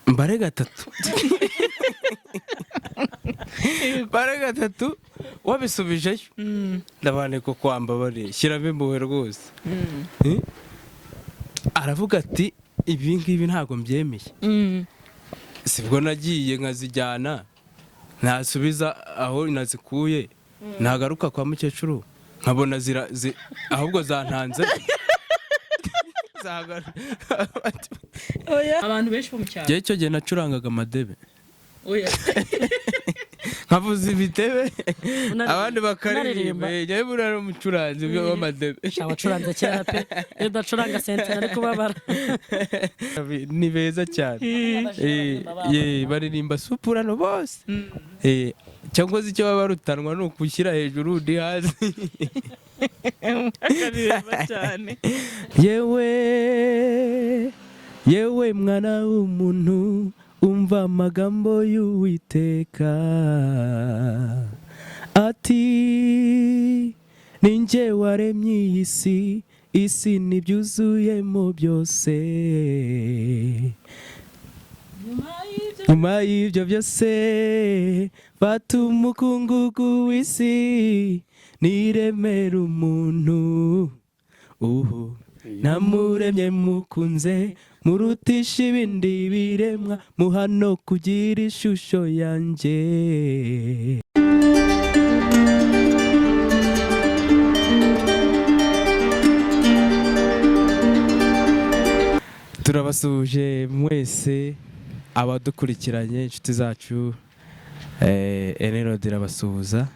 Mbare gatatu, mbare gatatu wabisubijeyo. Ndabane ko kwambabariye, shyiramo impuhwe rwose. Eh? Aravuga ati: "Ibi ngibi ntabwo mbyemeye." Sibwo nagiye nkazijyana, nasubiza aho nazikuye, nagaruka kwa mukecuru nkabona zira ahubwo zantanze. Abantu benshi bo mu cyaro. Njyewe icyo gihe nacurangaga amadebe, Oya. nkavuza ibitebe, abandi bakaririmba. Unaririmba. Njyewe buriya ari umucuranzi w'amadebe. Abacuranze kera pe, iyo udacuranga sentine ari kubabara. Ni beza cyane. Baririmba soprano bose. Cyangwa se icyo baba barutanwa ni ukushyira hejuru undi hasi. Akaririmba cyane. Yewe yewe, mwana w'umuntu, umva amagambo y'Uwiteka, ati: "Ninjye waremye iyi si, isi n'ibyuzuyemo byose." Nyuma y'ibyo byose, fata umukungugu w'isi, niremera umuntu. Uhu namuremye mukunze, murutisha ibindi biremwa, muhano kugira ishusho yanjye. Turabasuhuje mwese abadukurikiranye, inshuti zacu. Enerod irabasuhuza.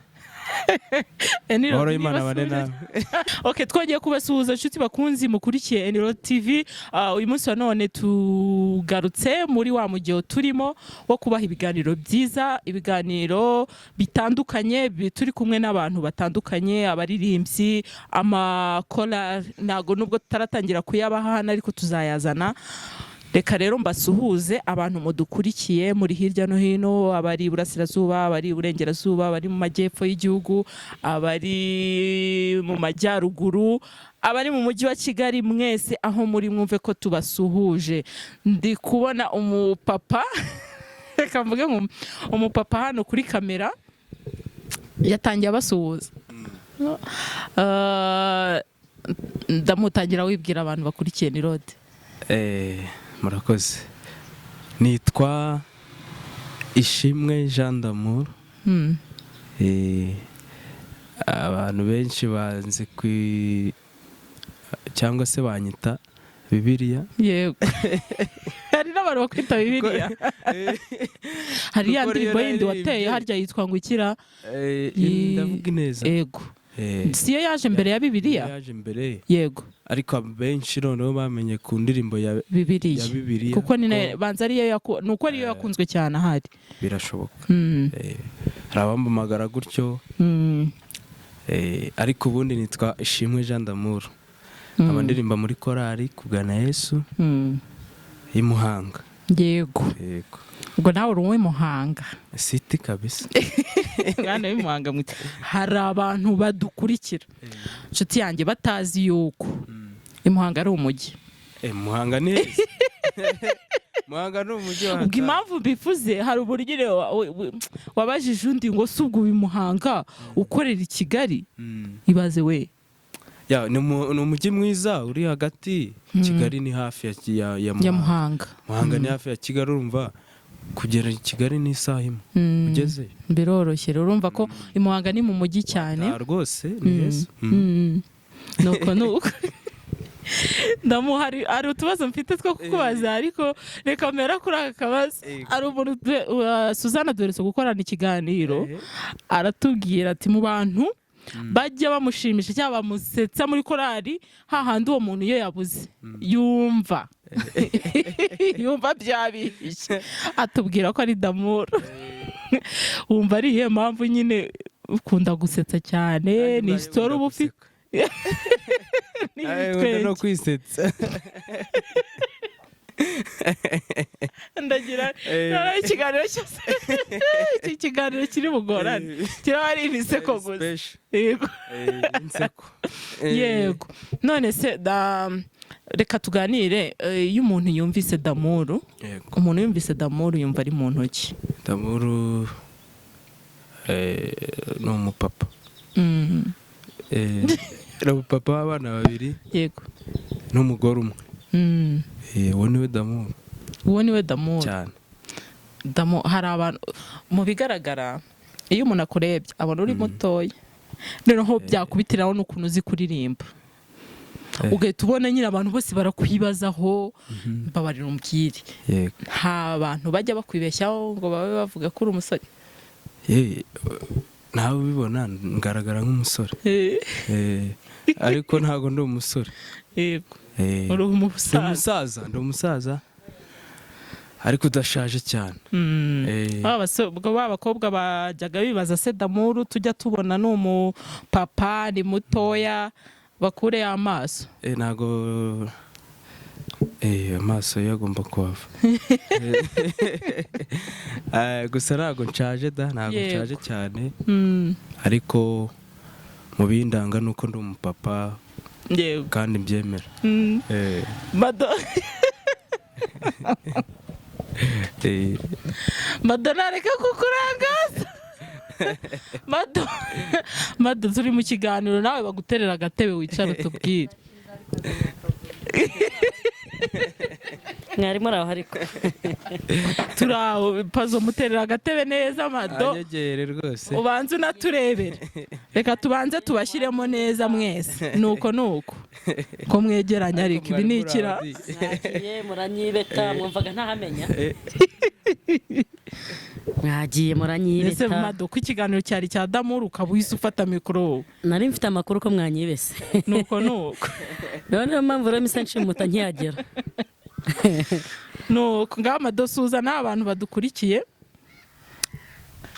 Amahoro y'Imana abane nawe. Ok, twongeye kubasuhuza, inshuti bakunzi mukurikiye Eniro TV. Uyu munsi wa none tugarutse muri wa mujyo turimo wo kubaha ibiganiro byiza, ibiganiro bitandukanye, turi kumwe n'abantu batandukanye, abaririmbyi, amakorali. Ntabwo nubwo tutaratangira kuyabaha hano, ariko tuzayazana. Reka rero mbasuhuze abantu mudukurikiye muri hirya no hino, abari iburasirazuba, abari iburengerazuba, abari mu majyepfo y'igihugu, abari mu majyaruguru, abari mu mujyi wa Kigali, mwese aho muri mwumve ko tubasuhuje. Ndi kubona umupapa, reka mvuge ngo umupapa hano kuri kamera yatangiye abasuhuza. Ndamutangira wibwira abantu bakurikiye Nirode. Murakoze, nitwa Ishimwe Jean d'Amour. Abantu benshi banzi ku cyangwa se banyita Bibiliya. Yego, hari n'abantu bakwita Bibiliya. Hari ya Kuko ndirimbo rero yindi wateye, naririmbye. harya yitwa ngo ikira? Ndavuga ineza. Yego. Siyo yaje mbere ya Bibiliya? Yaje mbere, ariko benshi noneho bamenye ku ndirimbo ya Bibiliya. Ya Bibiliya. Kuko ni nayo banza ariyo nuko ariyo yakunzwe cyane ahari. Birashoboka. Hari abampamagara gutyo. Ariko ubundi nitwa Ishimwe Jean d'Amour, nkaba ndirimba muri korali Kugana Yesu y'i Muhanga. Yego. Yego. Ubwo nawe uri uw'i Muhanga? City kabisa. Mwana w'i Muhanga mwite. Hari abantu badukurikira, inshuti yanjye, batazi yuko i Muhanga ari umujyi. Muhanga ni heza, Muhanga ni umujyi wa Ubwo impamvu mbivuze, hari uburyo wabajije undi ngo: "Si ubwo uyu Muhanga ukorera i Kigali?" Ibaze we. Ya, ni umujyi mwiza uri hagati. Kigali ni hafi ya Ya Muhanga. Muhanga. Muhanga ni hafi ya Kigali, urumva kugera i Kigali ni isaha imwe ugezeyo. Biroroshye rero, urumva ko i Muhanga ni mu mujyi cyane. Ah, rwose ni heza. Nuko ndamuha, hari utubazo mfite two kukubaza, ariko reka mbera kuri aka kabazo. Hari umuntu Suzana duherutse gukorana ikiganiro, aratubwira ati mu bantu bajya bamushimisha cyangwa bamusetsa muri korali, hahandi uwo muntu iyo yabuze yumva byabishye, atubwira ko ari Damuru. Wumva ari iyihe mpamvu nyine ukunda gusetsa cyane? Ni story uba ufite? Ni Ay, nkunda no ibitwenge. kwisetsa. Ndagira noneho ikiganiro cyose, iki kiganiro kiri bugorane, kiraba ari ibiseko gusa. Special. Yego. Inseko. Yego, none se da Reka tuganire. Iyo umuntu yumvise Damuru, umuntu yumvise Damuru yumva ari mu ntoki. Damuru ni umupapa. Ni umupapa w'abana babiri n'umugore umwe. Uwo niwe Damuru. Uwo niwe Damuru. Cyane. Damu, hari abantu, mu bigaragara iyo umuntu akurebye abona uri mutoya, noneho byakubitiraho n'ukuntu uzi kuririmba, ugahita ubona nyine abantu bose barakwibazaho. Mbabarira umbwire, nta bantu bajya bakwibeshyaho ngo babe bavuga ko uri umusore? Nawe ubibona ngaragara nk'umusore. Ariko ntabwo ndi umusore. Uri Ndi umusaza. umusaza, ndi umusaza ariko udashaje cyane. Ubwo ba bakobwa bajyaga bibaza se Damuru tujya tubona ni umupapa, ni mutoya, bakure amaso. Ntabwo amaso yo agomba kuhava. Gusa ntabwo nshaje da, ntabwo nshaje cyane, ariko mu bindanga ni uko ndi umupapa kandi mbyemera. Mado. Mado, nareka kukurangaza. Mado, Mado, turi mu kiganiro nawe, baguterera agatebe wicara utubwire. Mwari muri aho ariko? Turi aho. Pazo, muterera agatebe neza Mado. Anyegere rwose. Ubanze unaturebere. Reka tubanze tubashyiremo neza mwese. Nuko nuko ko mwegeranye, ariko ibi ni ikira. Mwagiye muranyibeta, mwumvaga ntahamenya. Mwagiye Ese muranyibeta. Mado, ko ikiganiro cyari cya Damuru ukaba uhise ufata mikoro? Nari mfite amakuru ko mwanyibese. Nuko nuko. Rero niyo mpamvu rero mise nshimuta nkihagera. Nuko ngaho Mado, suza n'abantu badukurikiye,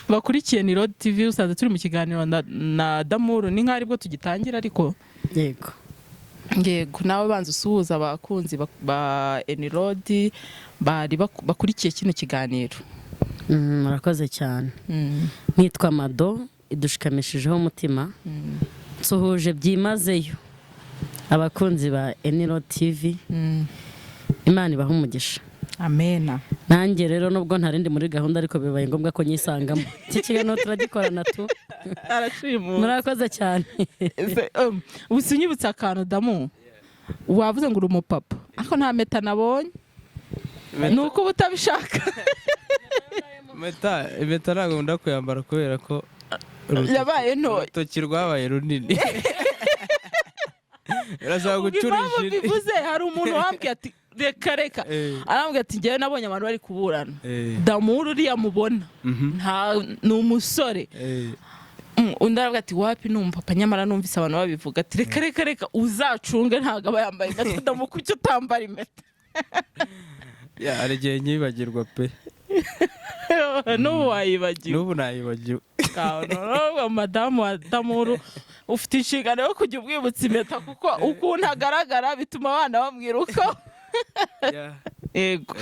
bakurikiye ni Road TV. Usanze turi mu kiganiro na Damuru, ni nk'aho aribwo tugitangira ariko. Yego. Yego, nawe banza usuhuza abakunzi ba Enirodi bari bakurikiye kino kiganiro. Murakoze cyane. Nitwa Mado idushikamishijeho umutima. Nsuhuje byimazeyo abakunzi ba Eniro TV. Imana ibaha umugisha. Amena. Nanjye rero nubwo ntarindi muri gahunda, ariko bibaye ngombwa ko nyisangamo, iki kiganiro turagikorana tu. Arashimuta. Murakoze cyane. Ubu unyibutse akantu. Damu, wavuze ngo uri umupapa ariko nta mpeta nabonye, ni uko uba utabishaka? Impeta ntabwo nkunda kuyambara kubera ko Yabaye ntoya. urutoki rwabaye runini, birasaba Ubwo gucura impamvu ijiri. mbivuze, hari umuntu wambwiye ati reka reka, arambwira ati njyewe nabonye abantu bari kuburana, Damuru uriya mubona nta ni umusore. Undi aravuga ati wapi, ni umupapa. Nyamara numvise abantu babivuga ati reka reka reka, uzacunge ntabwo aba yambaye impeta. Damu, kuki utambara impeta? Ya, hari igihe nyibagirwa pe. N'ubu wayibagiwe? N'ubu nayibagiwe. Kawe, madamu wa Damuru, ufite inshingano yo kujya umwibutsa impeta, kuko ukuntu agaragara bituma abana bamwirukaho. Yego.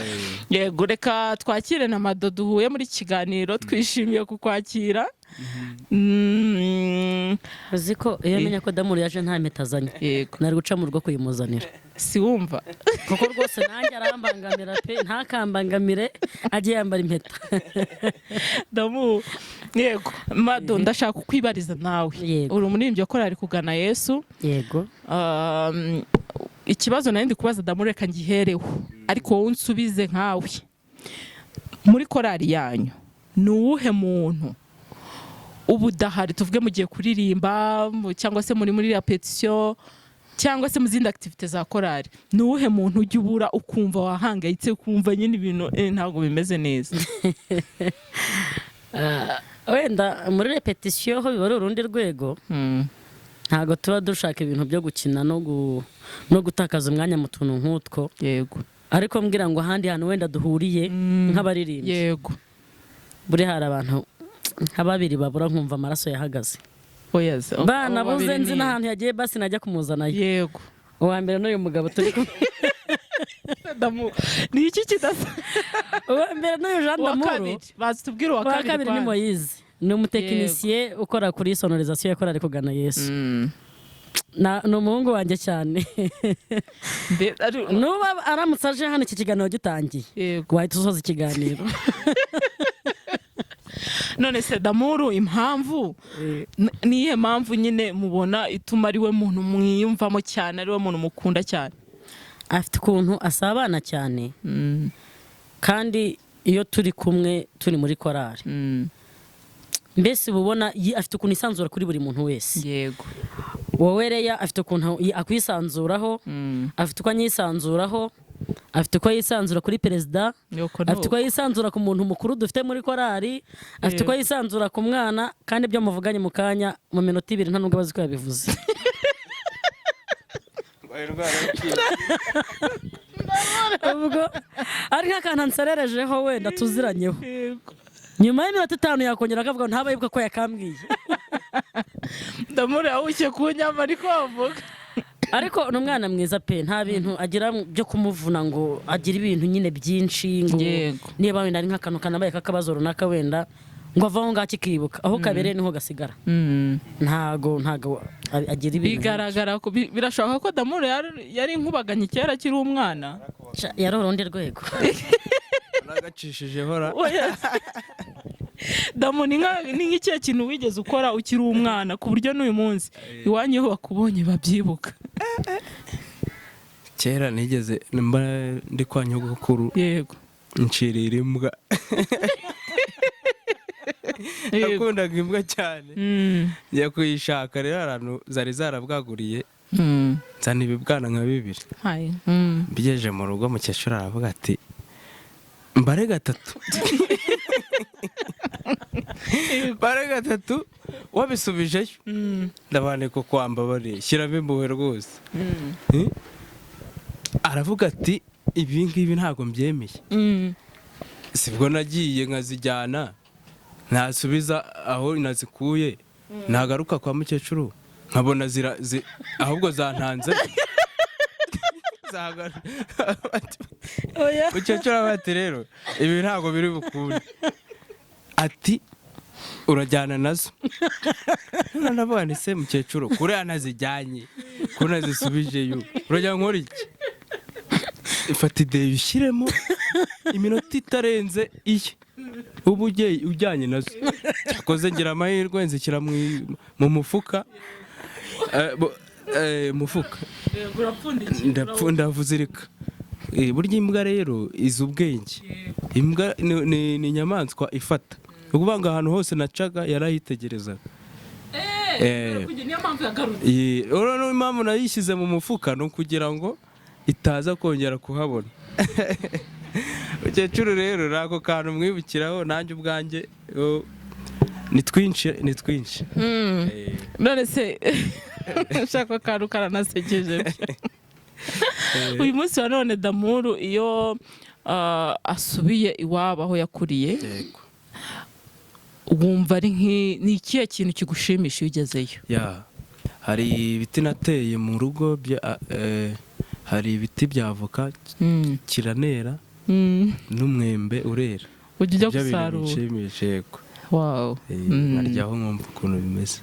Yego, reka twakire na Mado duhuye muri iki kiganiro, twishimiye kukwakira. Uzi ko iyo menya ko Damuru yaje nta mpeta azanye, nari guca mu rugo kuyimuzanira. Si wumva? Kuko rwose nanjye arambangamira pe, ntakambangamire, ajye yambara impeta. Damu, yego. Mado, ndashaka kukwibariza nawe. Yego. Uri umuririmbyi wa korali Kugana Yesu. Yego. Ikibazo nari ndi kubaza Damu, reka ngihereho, ariko wowe unsubize nkawe. Muri korali yanyu ni uwuhe muntu uba udahari, tuvuge mugiye kuririmba cyangwa se muri répétition cyangwa se mu zindi activités za korali, ni uwuhe muntu ujya ubura ukumva wahangayitse, ukumva nyine ibintu ntabwo bimeze neza? Wenda muri répétition ho biba ari urundi rwego. Ntabwo tuba dushaka ibintu byo gukina no gutakaza umwanya mu tuntu nk'utwo. Ariko mbwira ngo ahandi hantu wenda duhuriye nk'abaririmbyi, buri hari abantu nka babiri babura nkumva amaraso yahagaze. Oya se, abo Banabuze babiri nzi n'ahantu yagiye, basi najya kumuzanayo. Uwa mbere n'uyu mugabo turi kumwe. Damu, ni iki kidasa? Uwa mbere n'uyu Jean Uwa Damuru. kabiri, bazi tubwire uwa Uwa kabiri. kabiri ni Kwanza. Moyize, ni umutekinisiye ukora kuri sonorisation ya korali Kugana Yesu. Ni umuhungu wanjye cyane. Nuba aramutse aje hano iki kiganiro gitangiye, wahita usoza ikiganiro. None se Damuru, impamvu niyihe mpamvu nyine mubona ituma ari we muntu mwiyumvamo cyane, ari we muntu mukunda cyane? Afite ukuntu asabana cyane, kandi iyo turi kumwe, turi muri korari, mbese uba ubona afite ukuntu isanzura kuri buri muntu wese. Wowe Reya, afite ukuntu akwisanzuraho, afite uko anyisanzuraho, afite uko yisanzura kuri perezida, Nuko afite uko nuko. yisanzura ku muntu mukuru dufite muri korari, afite uko yisanzura ku mwana, kandi ibyo muvuganye mu kanya, mu minota 2, nta nubwo abazi ko yabivuze. Ubwo ari nk'akantu ansererejeho wenda tuziranyeho, nyuma y'iminota 5 yakongera akavuga ngo ntaba yibuka ko yakambwiye. Damuru yahushye ku nyama, ariko wavuga. Ariko ni umwana mwiza pe. Nta bintu agira byo kumuvuna ngo agire ibintu nyine byinshi, ngo niba wenda ari nk'akantu kanabaye k'akabazo runaka, wenda ngo ave aho ngaho akikibuka, aho kabereye niho gasigara. Ntago agira ibintu. Bigaragara ko birashoboka ko Damuru yari inkubaganyi kera akiri umwana. Sha, yari urundi rwego. Nagacishijeho ra. Oya. Damu, ni nk'ikihe kintu wigeze ukora ukiri umwana ku buryo n'uyu munsi iwanyu iyo bakubonye babyibuka? Kera nigeze mba ndi kwa nyogokuru, ncirira imbwa. Nakundaga imbwa cyane. Njya kuyishaka rero ahantu zari zarabwaguriye, nzana ibibwana nka bibiri. Hai. Mbigejeje mu rugo, mukecuru aravuga ati: "Mbare gatatu, mbare gatatu wabisubijeyo." Ndabandika kwamba bari shyiramo impuhwe rwose. Aravuga ati: "Ibi ngibi ntabwo mbyemeye." Sibwo nagiye nkazijyana, nasubiza aho nazikuye, nagaruka kwa mukecuru nkabona zira ahubwo zantanze. Oya. Mukecuru aravuga ati: "Rero ibi ntabwo biri bukunde," ati: "Urajyana nazo." None ndavuga nti: "Se mukecuru, kuriya nazijyanye, ko nazisubijeyo, urajya nkora iki? Ifata ideyi ushyiremo iminota itarenze iye, uba ujyanye nazo." Cyakoze ngira amahirwe nzishyira mu mufuka. Mufuka. Urapfundikiye. Ndavuzirika. Burya imbwa rero izi ubwenge. Imbwa ni inyamaswa ifata, ni ukuvuga ngo ahantu hose nacaga yarayitegerezaga. Niyo mpamvu yagarutse. Urabona impamvu nayishyize mu mufuka ni ukugira ngo itaza kongera kuhabona. Mukecuru rero ni ako kantu mwibukiraho, nanjye ubwanjye, oh, ni twinshi, ni twinshi. None se ushaka akantu karanasekeje. Uyu munsi wa none Damuru iyo asubiye iwabo aho yakuriye, wumva ari ni ikihe kintu kigushimisha iyo ugezeyo? Ya, hari ibiti nateye mu rugo, hari ibiti bya avoka kiranera, n'umwembe urera. Ujya ujya Ibyo bintu gusarura? binshimisha, yego. Nkaryaho nkumva ukuntu bimeze.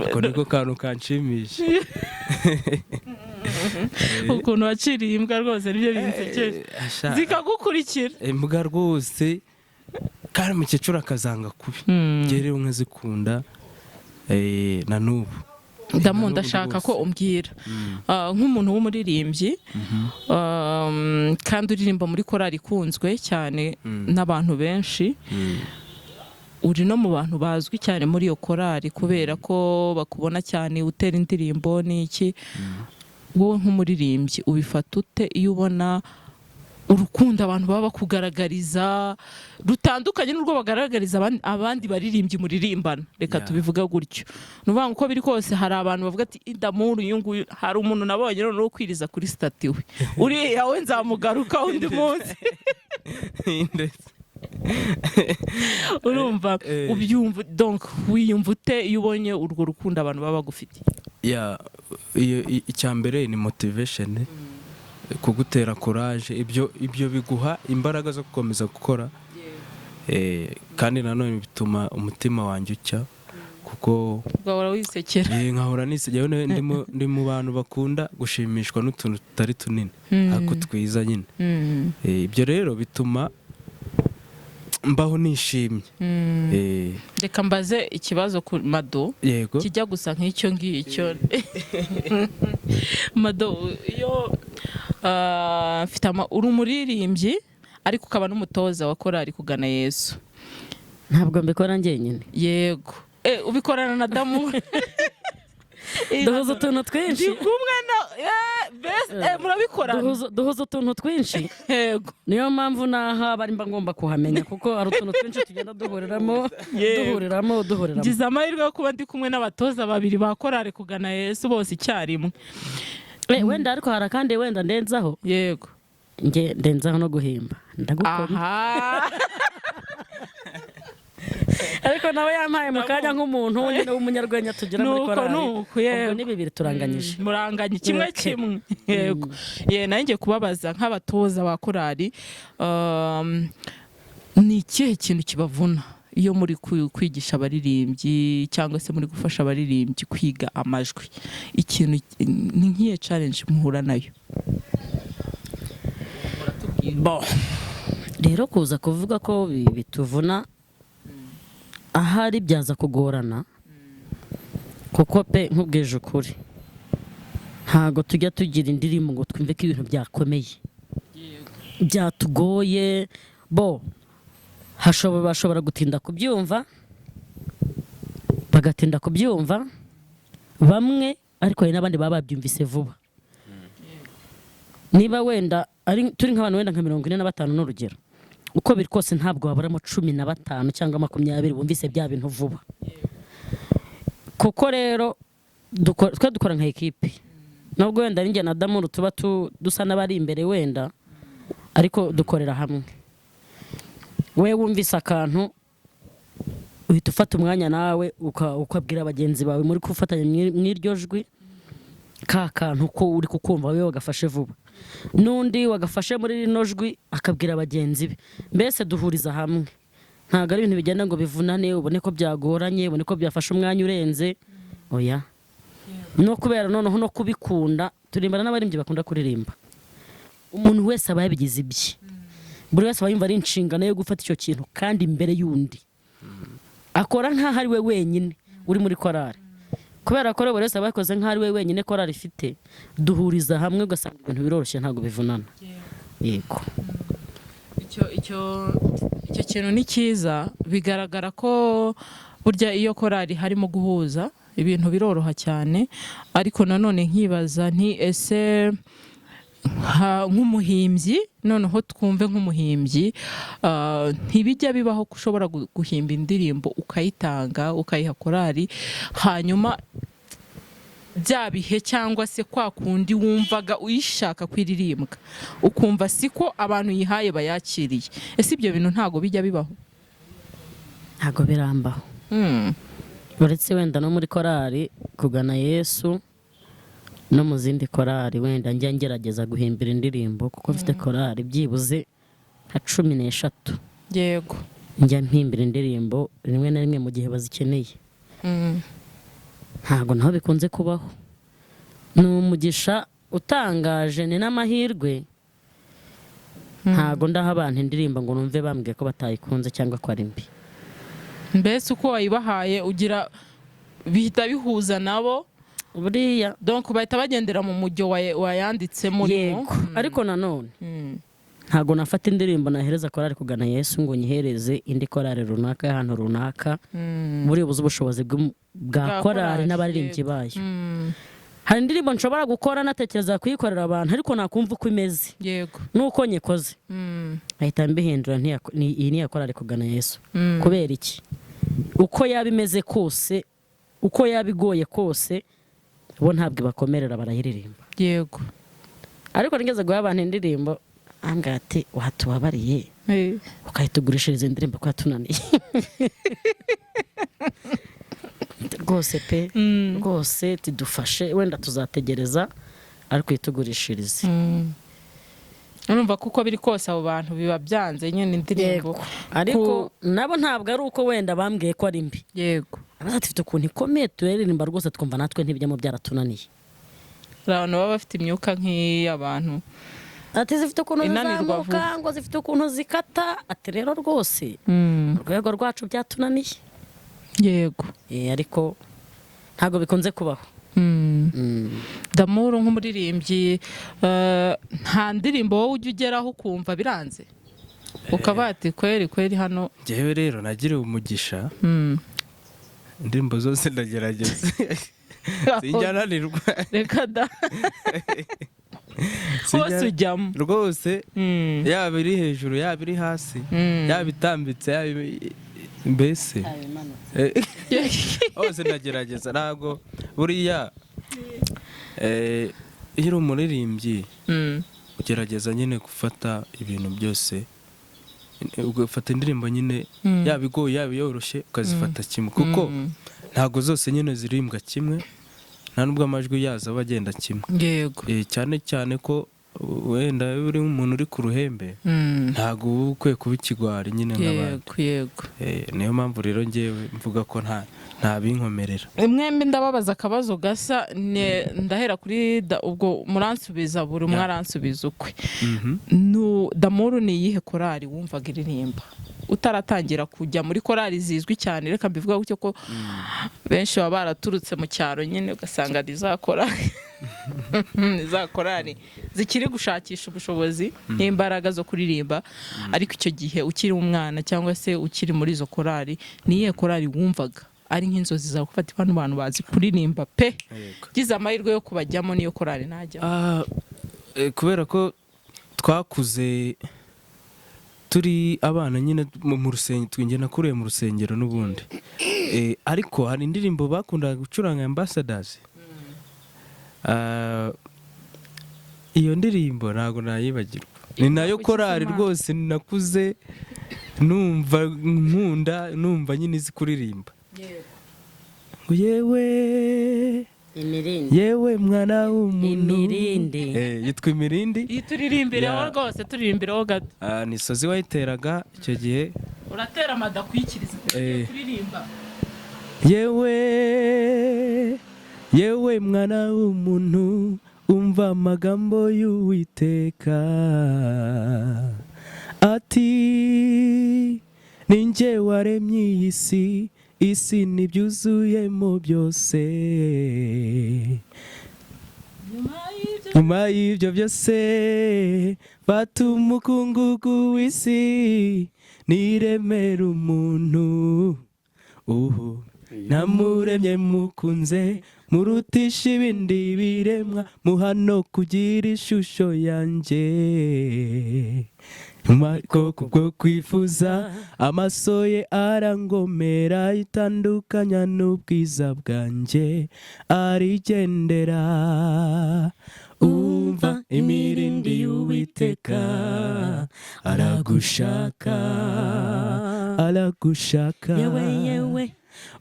Ako niko kantu kanshimisha. Ukuntu waciriye imbwa rwose nibyo binsekeje. Asha, zikagukurikira. Imbwa rwose, kandi umukecuru akazanga kubi. Njye rero nkazikunda, na n'ubu. Damu, N'ubu ndashaka ko rwose. umbwira, nk'umuntu w'umuririmbyi, kandi uririmba muri korali ikunzwe cyane n'abantu benshi, uri no mu bantu bazwi cyane muri iyo korali kubera ko bakubona cyane utera indirimbo n'iki, wowe nk'umuririmbyi ubifata ute iyo ubona urukundo abantu baba bakugaragariza rutandukanye n'urwo bagaragariza abandi baririmbyi muririmbana? Reka tubivuge gutyo. Ni ukuvuga ngo uko biri kose hari abantu bavuga ati: "Damuru uyu nguyu." Hari umuntu nabonye noneho kwiriza kuri status we, uriya we nzamugaruka undi munsi. Ndetse Urumva, ubyumva, donc wiyumva ute iyo ubonye urwo rukundo abantu baba bagufitiye? Ya, iyo icya mbere ni motivation, kugutera courage. Ibyo biguha imbaraga zo gukomeza gukora. Kandi nanone bituma umutima wanjye ucya. Kuko Ugahora wisekera. Nkahora nisekera. Ndi mu bantu bakunda gushimishwa n'utuntu tutari tunini ariko twiza nyine. Ibyo rero bituma mbaho nishimye. Reka mbaze ikibazo ku Mado. Yego. Kijya gusa nk'icyo ngicyo. Mado, iyo mfite uri umuririmbyi ariko ukaba n'umutoza wa korali Kugana Yesu. Ntabwo mbikora njyenyine. Yego, ubikorana na Damu. Duhuza utuntu twinshi. Ndi kumwe na murabikorana. Duhuza utuntu twinshi. Yego. Niyo mpamvu n'aha bari mba ngomba kuhamenya, kuko hari utuntu twinshi tugenda duhuriramo, duhuriramo, duhuriramo. Ngize amahirwe yo kuba ndi kumwe n'abatoza babiri ba korali Kugana Yesu bose icyarimwe. Wenda ariko hari akandi wenda ndenzaho. Yego. Nge ndenzaho no guhimba, ndagukoma. Aha. Ariko nawe yampaye mu kanya nk'umuntu nyine w'umunyarwenya tugira muri Nuko korali. nuko, Ubwo yego. ni bibiri turanganyije. Muranganye kimwe. Okay. Kimwe, yego. Ye, nayo ngiye kubabaza nk'abatoza ba korali, ni ikihe kintu kibavuna iyo muri kwigisha abaririmbyi cyangwa se muri gufasha abaririmbyi kwiga amajwi? Ikintu ni nk'iyo challenge muhura nayo? Bo rero kuza kuvuga ko bituvuna ahari byaza kugorana, kuko pe nkubwije ukuri, ntabwo tujya tugira indirimbo ngo twumve ko ibintu byakomeye, byatugoye. Bo bashobora gutinda kubyumva, bagatinda kubyumva bamwe, ariko hari n'abandi baba babyumvise vuba. Niba wenda ari turi nk'abantu wenda nka 45 n'urugero, uko biri kose ntabwo waburamo 15 cyangwa 20 bumvise bya bintu vuba. Kuko rero twe dukora nka ekipe, nubwo wenda ari njye na Damuru tuba dusa n'abari imbere wenda, ariko dukorera hamwe. We wumvise akantu, uhita ufata umwanya nawe ukabwira bagenzi bawe muri gufatanya mw'iryo jwi ka kantu ko uri kukumva, wowe wagafashe vuba, n'undi wagafashe muri rino jwi akabwira bagenzi be. Mbese duhuriza hamwe. Ntabwo ari ibintu bigenda ngo bivunane, ubone ko byagoranye, ubone ko byafashe umwanya urenze, oya. No kubera noneho no kubikunda, turimbana n'abaririmbyi bakunda kuririmba. Umuntu wese aba yabigize ibye, buri wese aba yumva ari inshingano yo gufata icyo kintu, kandi imbere y'undi akora nk'aho ari we wenyine uri muri korali. Kubera ko rero buri wese aba yakoze nk'aho ari we wenyine korali ifite, duhuriza hamwe ugasanga ibintu biroroshye, ntabwo bivunana. Yego. Icyo kintu ni cyiza. Bigaragara ko burya iyo korali harimo guhuza, ibintu biroroha cyane. Ariko nanone nkibaza nti ese nk'umuhimbyi, noneho twumve nk'umuhimbyi, ntibijya bibaho ko ushobora guhimba indirimbo ukayitanga, ukayiha korali, hanyuma bya bihe cyangwa se kwa kundi wumvaga uyishaka kwiririmbwa, ukumva siko abantu yihaye bayakiriye? Ese ibyo bintu ntabwo bijya bibaho? Ntabwo birambaho, uretse wenda no muri korali Kugana Yesu no mu zindi korali wenda njya ngerageza guhimbira indirimbo, kuko mfite korali byibuze nka 13 njya mpimbira indirimbo rimwe na rimwe mu gihe bazikeneye. Ntabwo naho bikunze kubaho. Ni umugisha utangaje, ni n'amahirwe. Ntabwo ndaha abantu indirimbo ngo numve bambwiye ko batayikunze cyangwa ko ari mbi. Mbese uko wayibahaye ugira bihita bihuza nabo? Buriya Donc bahita bagendera mu mujyo wayanditsemo urimo. Yego, ariko nanone ntabwo nafata indirimbo nahereza korali Kugana Yesu ngo nyihereze indi korali runaka y'ahantu runaka muri buze ubushobozi bwa Bwa korali korali, n'abaririmbyi bayo. Hari indirimbo nshobora gukora natekereza kuyikorera abantu, ariko nakumva uko imeze nuko nyikoze ahita mbihindura, iyi ni iya korali Kugana Yesu. Kubera iki? Uko yaba imeze kose, uko yaba igoye kose, bo ntabwo ibakomerera, barayiririmba. Ariko nigeze guha abantu indirimbo, ambwira ati: "Watubabariye ukahita indirimbo ko yatunaniye rwose pe, rwose tidufashe, wenda tuzategereza ariko uyitugurishirize." Urumva ko uko biri kose abo bantu biba byanze nyine indirimbo. Ariko nabo ntabwo ari uko wenda bambwiye ko ari mbi. Ati ifite ukuntu ikomeye, turaririmba rwose twumva natwe ntibijyamo, byaratunaniye. Hari abantu baba bafite imyuka nk'iy'abantu. Ati zifite ukuntu Inanirwa zizamuka, vuba. ngo zifite ukuntu zikata. Ati rero rwose urwego rwacu byatunaniye. Ariko ntabwo bikunze kubaho. Damuru, nk'umuririmbyi, nta ndirimbo wowe ujya ugeraho ukumva biranze, ukaba ati kweri kweri hano? Njyewe rero nagiriwe umugisha, indirimbo zose ndagerageza, sinjya nanirwa. Reka da, hose ujyamo. Rwose, yaba iri hejuru, yaba iri hasi, yaba itambitse, yaba mbese hose ndagerageza. Ntabwo buriya iyo uri umuririmbyi ugerageza nyine gufata ibintu byose, ugafata indirimbo nyine, yaba igoye, yaba iyoroshye, ukazifata kimwe, kuko ntabwo zose nyine zirimbwa kimwe, nta nubwo amajwi yazo aba agenda kimwe. Cyane cyane ko wenda iyo uri umuntu uri ku ruhembe, ntabwo uba ukwiye kuba ikigwari nyine nk'abandi. yego yego Niyo mpamvu rero ngewe mvuga ko nta binkomerera. Mwembi ndababaza akabazo gasa. Ndahera kuri ubwo muransubiza, buri umwe aransubiza ukwe. Damuru, ni iyihe korali wumvaga iririmba utaratangira kujya muri korali zizwi cyane? Reka mbivuga gutyo, ko benshi baba baraturutse mu cyaro nyine, ugasanga ni za korali, ni za korali zikiri gushakisha ubushobozi n'imbaraga zo kuririmba. Ariko icyo gihe ukiri umwana cyangwa se ukiri muri izo korali, ni iyihe korali wumvaga ari nk'inzozi zawe, gufata bano bantu bazi kuririmba pe, gize amahirwe yo kubajyamo, niyo korali najyamo? Kubera ko twakuze turi abana nyine mu rusengero, twinjye nakuriye mu rusengero n'ubundi. Ariko hari indirimbo bakundaga gucuranga, Ambassadors. Iyo ndirimbo ntabwo nayibagirwa, ni nayo Kuki korali Imana? rwose nakuze numva nkunda, numva nyine izi kuririmba, ngo yewe Imirindi. Yewe mwana w'umuntu. Imirindi. Yitwa Imirindi. Iyi turirimbireho. Rwose turirimbireho gato. Ni Sozi wayiteraga icyo gihe. Uratera amadakwikiriza kuririmba. Yewe, yewe mwana w'umuntu, umva amagambo y'Uwiteka, ati ninjye waremye iyi si, isi n'ibyuzuyemo byose. Nyuma y'ibyo byose, fata umukungugu w'isi, niremera umuntu. Uhu namuremye mukunze, murutisha ibindi biremwa, muhano kugira ishusho yanjye. Nyuma ko kubwo kwifuza amaso ye arangomera, itandukanya n'ubwiza bwanjye, arigendera. Umva imirindi y'Uwiteka, aragushaka, aragushaka. Yewe, yewe.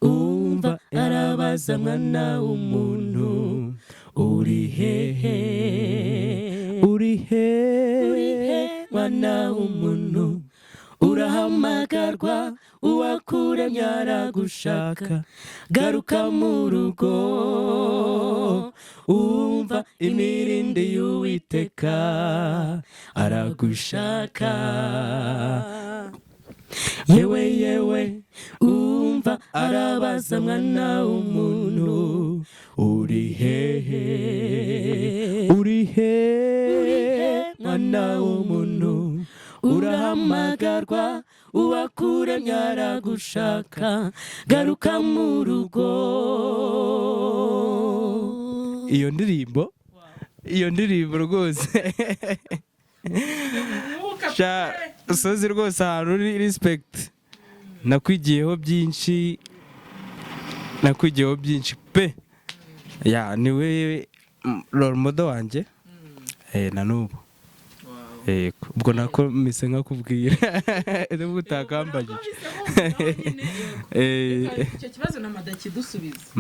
Umva, arabaza: mwana w'umuntu, uri hehe? Uri he? Mwana w'umuntu, urahamagarwa, uwakuremye aragushaka, garuka mu rugo. Umva imirindi y'Uwiteka, aragushaka. Yewe, yewe, umva, arabaza: mwana w'umuntu, uri hehe? Uri he? Mwana w'umuntu, urahamagarwa, uwakuremye aragushaka, garuka mu rugo. Iyo ndirimbo, iyo ndirimbo rwose. Sha Sozi, rwose ahantu uri, respect, nakwigiyeho byinshi, nakwigiyeho byinshi pe. Ya, niwe role model wanjye na n'ubu. Yego, ubwo nako mise nkakubwira nubwo utakambagije. Icyo kibazo na madakidusubiza.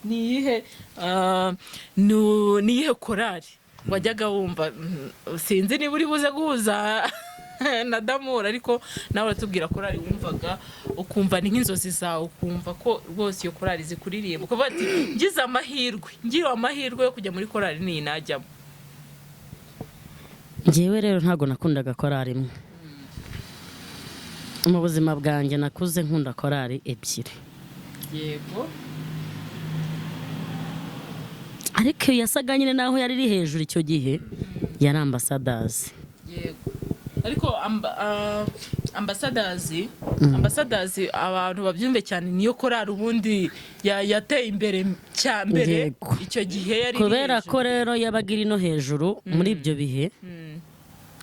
Ni iyihe ni iyihe korali wajyaga wumva? Sinzi niba uri buze guhuza. Na Damura, ariko nawe uratubwira korali wumvaga ukumva ni nk'inzozi zawe, ukumva ko rwose iyo korali zikuririmba, ukavuga ati ngize amahirwe, ngiriwe amahirwe yo kujya muri korali niyi najyamo. Njyewe rero ntabwo nakundaga korali imwe mu buzima bwanjye. Nakuze nkunda korali ebyiri. Ariko iyo yasaga nyine naho yari iri hejuru icyo gihe yari Ambassadors. Yego, ariko Ambassadors, abantu babyumve cyane, niyo korali ubundi yateye imbere cya mbere. Icyo gihe yari iri Kubera hejuru. ko rero yabaga iri no hejuru muri ibyo bihe,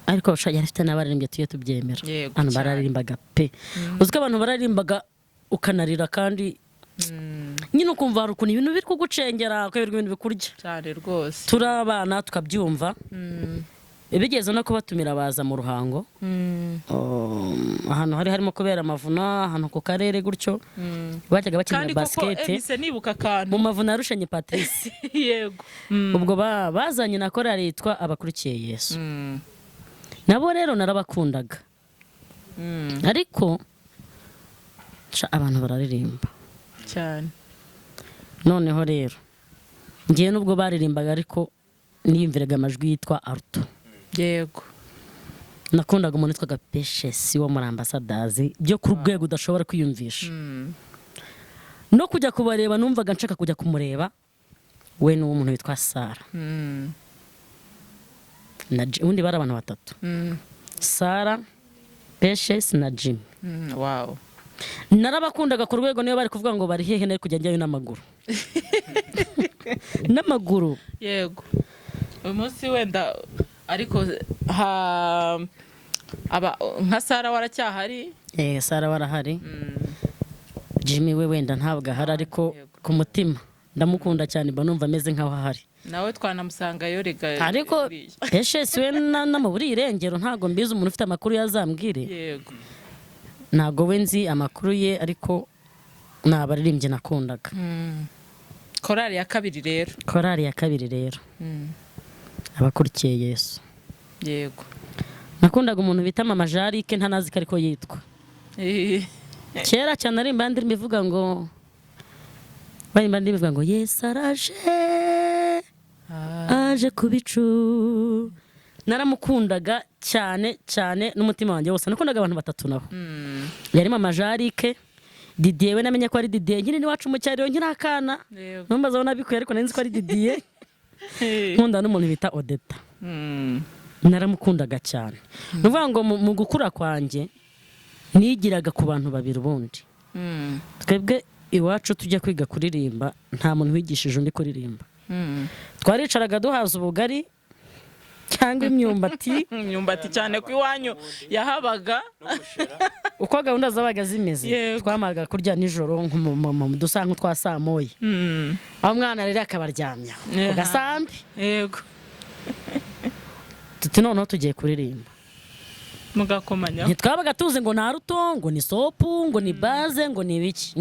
ariko sha yari ifite n'abaririmbyi, tujye tubyemera. Abantu bararirimbaga pe! Uzi ko abantu bararirimbaga ukanarira, kandi nyine ukumva hari ukuntu ibintu biri kugucengera, ukayoberwa ibintu bikurya. Cyane rwose. Turi abana tukabyumva, bigeze no kubatumira baza mu Ruhango, ahantu hari harimo kubera amavuna, ahantu ku karere gutyo bajyaga bakinira Kandi koko basikete. Emise nibuka akantu. Mu mavuna yarushenye Patrice. Ubwo bazanye na korali yitwa Abakurikiye Yesu. Nabo rero narabakundaga, ariko sha, abantu bararirimba. Cyane. Noneho rero ngewe nubwo baririmbaga, ariko niyumviraga amajwi yitwa alto. Nakundaga umuntu witwaga Peshesi wo muri Ambassadors byo ku rwego udashobora kwiyumvisha. No kujya kubareba numvaga nshaka kujya kumureba, we n'uwo muntu witwa Sara. Na ubundi bari abantu batatu: Sara, Peshesi na Jimmy. Narabakundaga ku rwego niyo bari kuvuga ngo bari hehe nari kujya njyayo n'amaguru, n'amaguru. Yego, uyu munsi wenda ariko ha aba nka Sara waracyahari? Eh, Sara warahari. Jimmy we wenda ntabwo ahari, ariko ku mutima ndamukunda cyane, mba numva ameze nk'aho ahari. Nawe twanamusangayo rega. Ariko Buriya. Peshesi we namuburiye irengero, ntabwo mbizi. Umuntu ufite amakuru yazambwire. Ntabwo we nzi amakuru ye, ariko ni abaririmbyi nakundaga. Korali ya kabiri rero? Korali ya kabiri rero, Abakurikiye Yesu. Nakundaga umuntu bita Mama Jarike, ntanazi ko ariko yitwa. Kera cyane arimba indirimbo ivuga ngo, barimba indirimbo ivuga ngo "Yesu araje, aje ku bicu". Naramukundaga cyane cyane n'umutima wanjye wose. Nakundaga abantu batatu nabo: yari Mama Jarike, Didier, we namenye ko ari Didier nkiri n'iwacu mu cyaro nkiri akana. Numbaza aho nabikuye, ariko nari nzi ko ari Didier. Nkunda n'umuntu bita Odeta. Naramukundaga cyane. Ni ukuvuga ngo mu gukura kwanjye nigiraga ku bantu babiri ubundi. Twebwe iwacu tujya kwiga kuririmba, nta muntu wigishije undi kuririmba. Twaricaraga duhaza ubugari cyangwa imyumbati. Imyumbati cyane ko iwanyu yahabaga. Uko gahunda zabaga zimeze, twamaraga kurya nijoro nko mu dusa nk'utwa saa moya, aho umwana rero akaba aryamye aho ku gasambi, tuti noneho tugiye kuririmba. Mugakomanya. Ntitwabaga tuzi ngo nta alto, ngo ni sopu, ngo ni basse, ngo ni ibiki.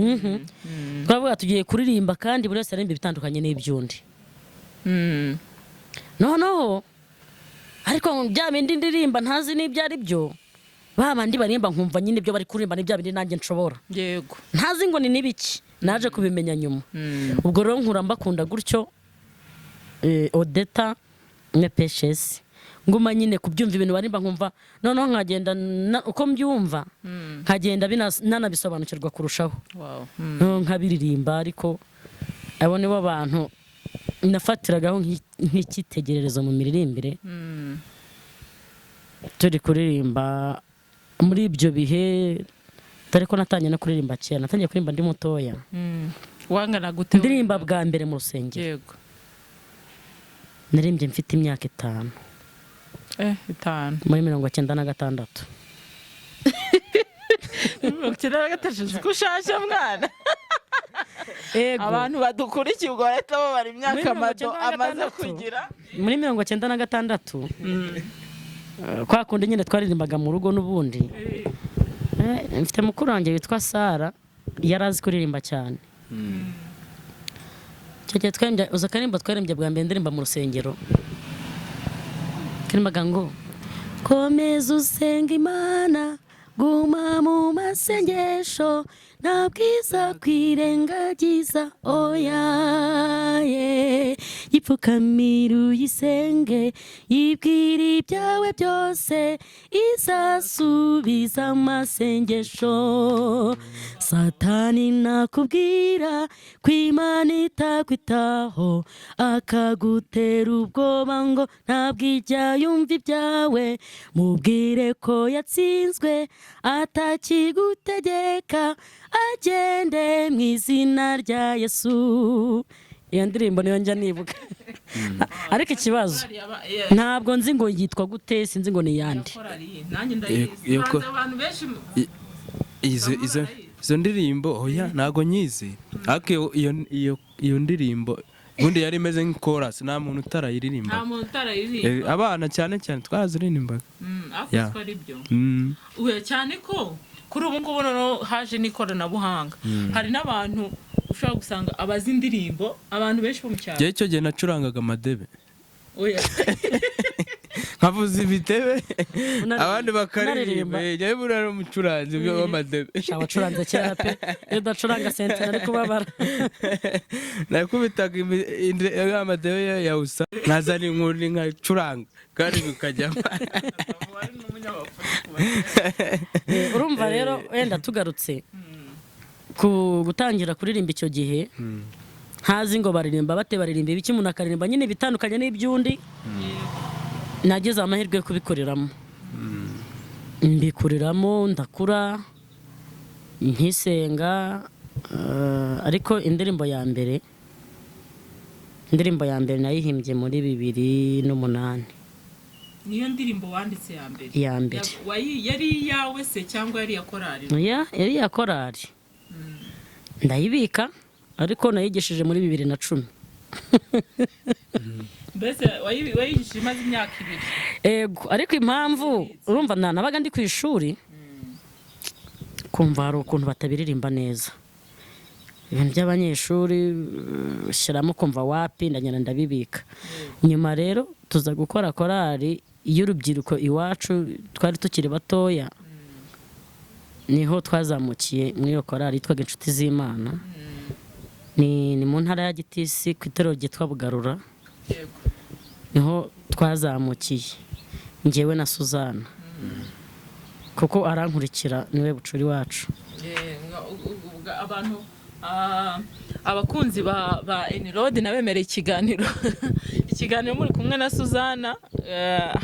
Twavuga tugiye kuririmba, kandi buri wese aririmba ibitandukanye n'iby'undi. Noneho ariko bya bindi ndirimba ntazi n'ibyo ari byo, ba bandi barimba nkumva nyine ibyo bari kuririmba ni bya bindi nanjye nshobora, ntazi ngo ni n'ibiki. Naje kubimenya nyuma. Ubwo rero nkura mbakunda gutyo, Odeta na Peshesi, nguma nyine kubyumva ibintu barimba nkumva, noneho nkagenda uko mbyumva nkagenda nanabisobanukirwa kurushaho. Noneho nkabiririmba. Ariko abo nibo bantu nafatiragaho nk'icyitegererezo mu miririmbire. Turi kuririmba muri ibyo bihe, dore ko natangiye no kuririmba kera, natangiye kuririmba ndi mutoya. Wangana gute? Ndirimba bwa mbere mu rusengero, naririmbye mfite imyaka 5. 5. Muri 96. 96, uzi ko ushaje mwana? Abantu badukurikiye ubwo bahita babara imyaka Muri mirongo Mado icyenda na amaze gatandatu. kugira. Muri 96, kwa kundi nyine twaririmbaga mu rugo n'ubundi. Mfite mukuru wanjye witwa Sara, yari azi kuririmba cyane. Icyo gihe twaririmbye, uzi akaririmbo twaririmbye bwa mbere ndirimba mu rusengero? Karirimbaga ngo Komeza usenga Imana, guma mu masengesho, nta bwiza kwirengagiza, oya ye. Yipfukamira uyisenge, yibwira ibyawe byose, izasubiza amasengesho. Satani nakubwira ko Imana itakwitaho, akagutera ubwoba ngo ntabwo ijya yumva ibyawe, mubwire ko yatsinzwe atakigutegeka, agende mu izina rya Yesu. Iyo ndirimbo niyo njya nibuka, ariko ikibazo ntabwo nzi ngo yitwa gute, sinzi ngo ni iyande. Nanjye ndayizi. Iyo ko- Hanze abantu benshi. Izo ndirimbo, oya, ntago nyizi, ariko iyo ndirimbo ubundi yari imeze nk'ikorasi, nta muntu utarayiririmba. Nta muntu utarayiririmba. Abana cyane cyane twaraziririmbaga. Ariko Yeah. siko ari byo. Oya, cyane ko kuri ubu ngubu noneho haje n'ikoranabuhanga, hari n'abantu ushobora gusanga abazi indirimbo, abantu benshi bo mu cyaro. Njyewe icyo gihe nacurangaga amadebe. Oya. Nkavuza ibitebe, abandi bakaririmba. Unaririmba. Njyewe buriya ari umucuranzi w'amadebe. Abacuranze kera pe, iyo udacuranga sentina ari kubabara. Nakubitaga amadebe ya usa, nkazana inkoni nkacuranga kandi bikajyamo. Wari n'umunyamapfumu. Urumva rero, wenda tugarutse ku gutangira kuririmba, icyo gihe ntazi ngo baririmba bate, baririmba ibiki, umuntu akaririmba nyine ibitandukanye n'iby'undi. Nagize amahirwe yo kubikoreramo, mbikuriramo, ndakura nkisenga, ariko indirimbo ya mbere nayihimbye muri 2008. Niyo ndirimbo wanditse ya mbere? Iya mbere. Yari iyawe se cyangwa yari iya korari? Oya, yari iya korari, ndayibika, ariko nayigishije muri 2010. Mbese wayigishije imaze imyaka 2? Ego, ariko impamvu urumva nabaga ndi ku ishuri, kumva hari ukuntu batabiririmba neza, ibintu by'abanyeshuri, shyiramo kumva wapi, ndagenda ndabibika. Nyuma rero tuza gukora korari y'urubyiruko iwacu, twari tukiri batoya, niho twazamukiye muri iyo korari yitwaga Inshuti z'Imana, ni mu ntara ya Gitisi ku itorero ryitwa Bugarura. Niho twazamukiye njyewe na Suzana, kuko arankurikira, niwe bucuri wacu. Abantu, abakunzi ba Enirodi, nabemereye ikiganiro muri kumwe na Suzana.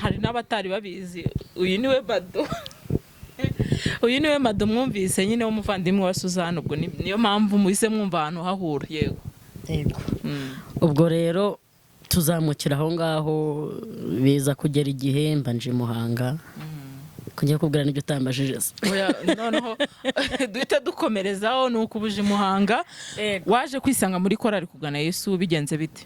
Hari n'abatari babizi, uyu niwe Bado, uyu niwe Mado mwumvise nyine w'umuvandimwe wa Suzana. Ubwo niyo mpamvu muhise mwumva ahantu hahura, yego. Yego. Ubwo rero tuzamukira aho ngaho, biza kujya igihe mba nje i Muhanga kujya kubwira n'ibyo utambajije se. Oya, noneho duhite dukomerezaho. Ni uko ubuje i Muhanga, waje kwisanga muri korali Kugana Yesu bigenze bite?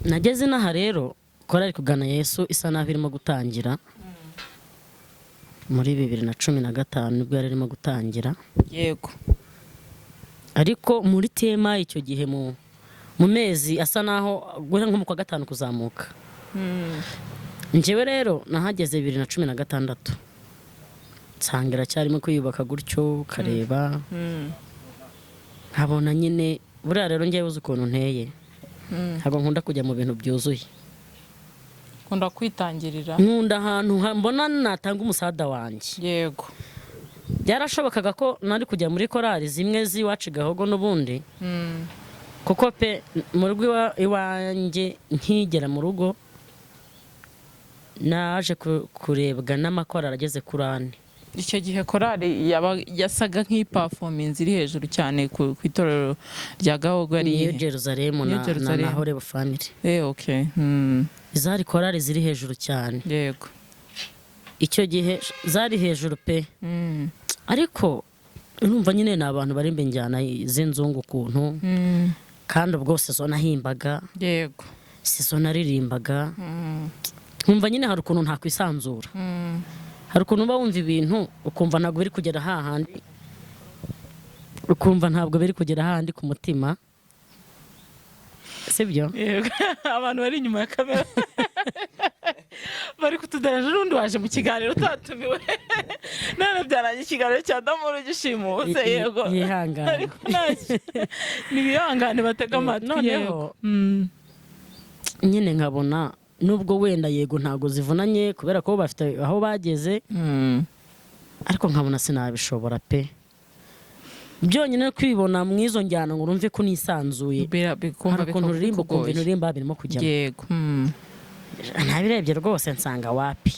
Nageze inaha rero korali Kugana Yesu isa naho irimo gutangira, muri 2015 nibwo yari irimo gutangira. Ariko muri tema icyo gihe mu mezi asa naho guhera nko mu kwa gatanu kuzamuka. Njyewe rero nahageze 2016, nsanga iracyarimo kwiyubaka gutyo, kareba nkabona nyine. Buriya rero njyewe uzi ukuntu nteye, ntabwo nkunda kujya mu bintu byuzuye. Kunda kwitangirira. Nkunda ahantu mbona natanga umusada wanjye. Byarashobokaga ko nari kujya muri korali zimwe z'iwacu i Gahogo n'ubundi, kuko pe mu rugo iwanjye, nkigera mu rugo naje kurebwa n'amakorali ageze kuri ane. Icyo gihe korali yasaga nk'iperformance iri hejuru cyane ku itorero rya Gahogo yari Niyo iyihe? Jerusalemu New na Jerusalem. na Horeb Family. Okay. Zari korali ziri hejuru cyane. Icyo gihe zari hejuru pe. Ariko urumva nyine ni abantu bari injyana z'inzungu ukuntu, kandi ubwo zo nahimbaga, si zo naririmbaga. Nkumva nyine hari ukuntu ntakwisanzura. Hari ukuntu uba wumva ibintu ukumva ntabwo biri kugera hahandi, ukumva ntabwo biri kugera hahandi ku mutima, sibyo? Yego. Abantu bari inyuma ya kamera Bari kutudereje n'undi waje mu kiganiro utatumiwe, none byarangiye ikiganiro cya Damuru gishimuse. Yego. Yihangane. Ariko ntacyo, nibihangane, batega amatwi. Noneho Yego. Nyine nkabona nubwo wenda yego ntabwo zivunanye kubera ko bafite aho bageze, ariko nkabona sinabishobora pe, byonyine kwibona mu izo njyana ngo urumve ko nisanzuye. Bikumva Hari ukuntu uririmba ukumva ibintu uririmba birimo kujyamo. Ntabirebye rwose, nsanga wapi,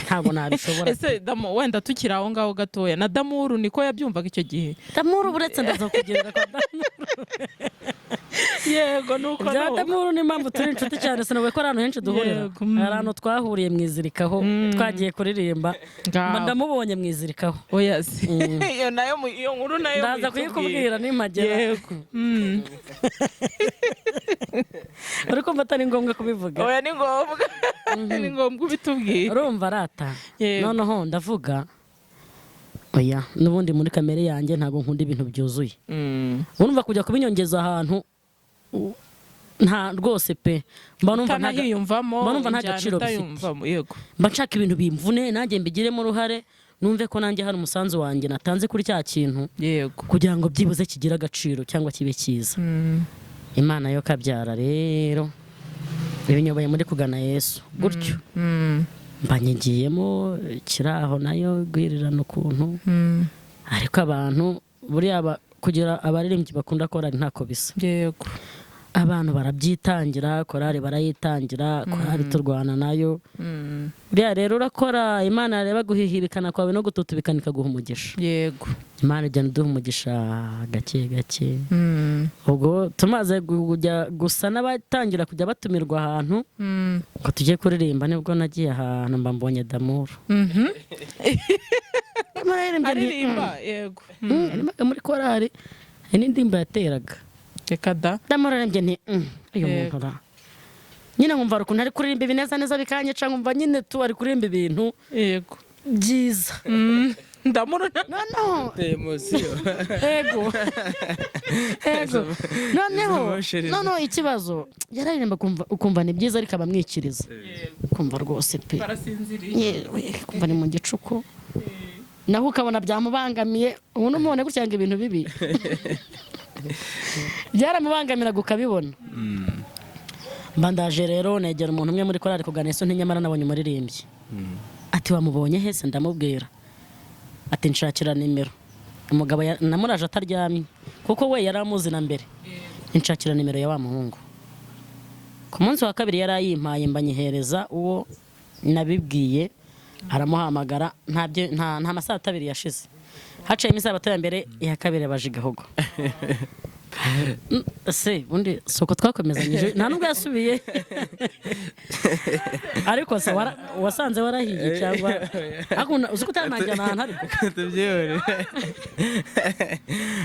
ntabwo nabishobora. Ese Damu, wenda tukiri aho ngaho gatoya, na Damuru niko yabyumvaga icyo gihe? Damuru, uretse ndaza kugerera kwa Damuru. Yego, nuko Bya nuko. Damuru ni impamvu turi inshuti cyane, sinavuga ko ari ahantu henshi duhurira. Yego. Hari ahantu twahuriye mu izirikaho, twagiye kuririmba. Ngaho. Mba ndamubonye mu izirikaho. Oya se, iyo nayo iyo nkuru nayo Ndaza muyitubwire. kuyikubwira nimagera. Yego. Uri kumva atari ngombwa kubivuga? Oya, ni ngombwa, ni ngombwa ubitubwire. Urumva arata. Yego. Noneho ndavuga oya, n'ubundi muri kamere yanjye ntabwo nkunda ibintu byuzuye. Urumva kujya kubinyongeza ahantu nta rwose pe, mba numva Utanahiyumvamo. mba numva nta Injyana gaciro bifite. utayumvamo, yego. Mba nshaka ibintu bimvune, nanjye mbigiremo uruhare, numve ko nanjye hari umusanzu wanjye natanze kuri cya kintu kugira ngo byibuze kigire agaciro cyangwa kibe cyiza. Imana yo kabyara rero ibinyoboye muri kugana Yesu gutyo. Mba nyigiyemo kiri aho nayo rwirirana ukuntu. Ariko abantu buriya kugira abaririmbyi bakunda korali ntako bisa. Abantu barabyitangira, korali barayitangira, korali turwana nayo. Buriya rero urakora, Imana yareba guhihibikana kwawe no gututubikana ikaguha umugisha. Imana igenda iduha umugisha gake gake. Ubwo tumaze kujya gusa n'abatangira kujya batumirwa ahantu ngo tujye kuririmba, nibwo nagiye ahantu mba mbonye Damuru. Muraririmbye Aririmba, yego. Aririmbaga muri korali, hari n'indirimbo yateraga. Reka da! Damuru aririmbye nti uyu muntu ra." Nyine nkumva hari ukuntu ari kuririmba ibineza neza bikanyica, nkumva nyine tu ari kuririmba ibintu byiza. Ndamuruna. Noneho Émotion. Ego, noneho Emotion. Noneho ikibazo, yararirimba ukumva ni byiza, ariko abamwikiriza ukumva rwose pe Barasinziriye. Yewe, kumva ni mu gicuku, naho ukabona byamubangamiye. Ubu n'umubone gutya ngo ibintu bibi byaramubangamiraga ukabibona. Mba ndaje rero negera umuntu umwe muri korali kugana Yesu, nyamara nabonye umuririmbyi. Ati: "Wamubonye hese?" Ndamubwira. Ati: "Nshakira nimero." Umugabo namuraje ataryamye kuko we yari amuzi na mbere. Nshakira nimero ya wa muhungu. Ku munsi wa kabiri yari ayimpaye, mbanyihereza uwo nabibwiye, aramuhamagara. Nta masaha abiri yashize, haciyemo isabato ya mbere, iya kabiri abaje igahogo. Se ubundi si uko twakomezanyije, nta nubwo yasubiye. Ariko se wasanze warahiye cyangwa ariko uzi ko utarananjyana ahantu, ariko Tubyihorere.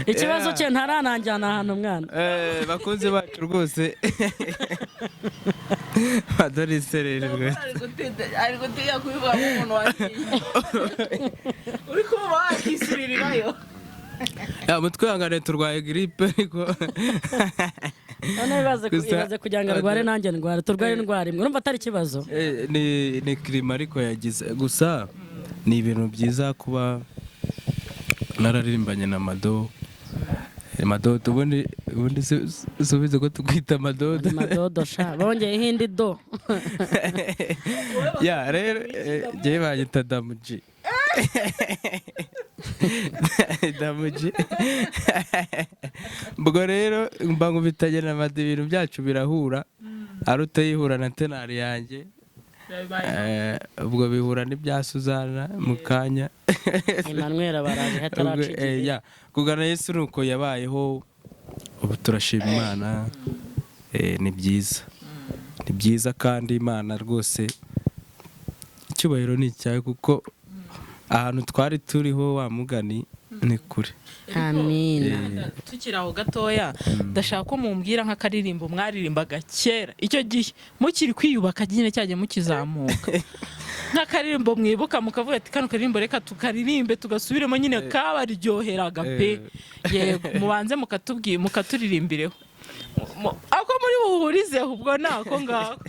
Ikibazo cye, ntarananjyana ahantu mwana. Bakunzi bacu rwose, badore isereri rwose. Ari gutinya kubivuga nk'umuntu wagiye, uri kumva wakisuririrayo. Ya mutwihangane, turwaye grippe ariko. None ibaze kugira ngo arware nanjye ndware, turware indwara imwe, urumva atari ikibazo? Ni kirima ariko yagize gusa. Ni ibintu byiza kuba nararirimbanye na Mado. Madodo, ubundi subize ko tukwita Madodo. Ni Madodo sha, bongeyeho indi do. Ya rero, njyewe banyita Damuji, Damuji. Ubwo rero mba nkubitanye na Mado, ibintu byacu birahura, ari utayihura na tenari yanjye. Ubwo bihura n'ibya Suzana mu kanya. Emmanuel baraje Ubwo, hataraca igihe. Ya, kugana Yesu ni uko yabayeho. Ubu turashima Imana. Ni byiza, ni byiza, kandi Imana rwose icyubahiro ni icyawe, kuko ahantu twari turiho wa mugani ni kure. Amina. Tukiri aho gatoya, ndashaka ko mumbwira nk'akaririmbo mwaririmbaga kera icyo gihe mukiri kwiyubaka nyine, cyagiye mukizamuka, nk'akaririmbo mwibuka mukavuga ati: "Kano karirimbo reka tukaririmbe tugasubiremo nyine," kabaryoheraga pe. Yego, mubanze mukatubwira, mukaturirimbireho. Ako muri buhurizeho ubwo ni ako ngako.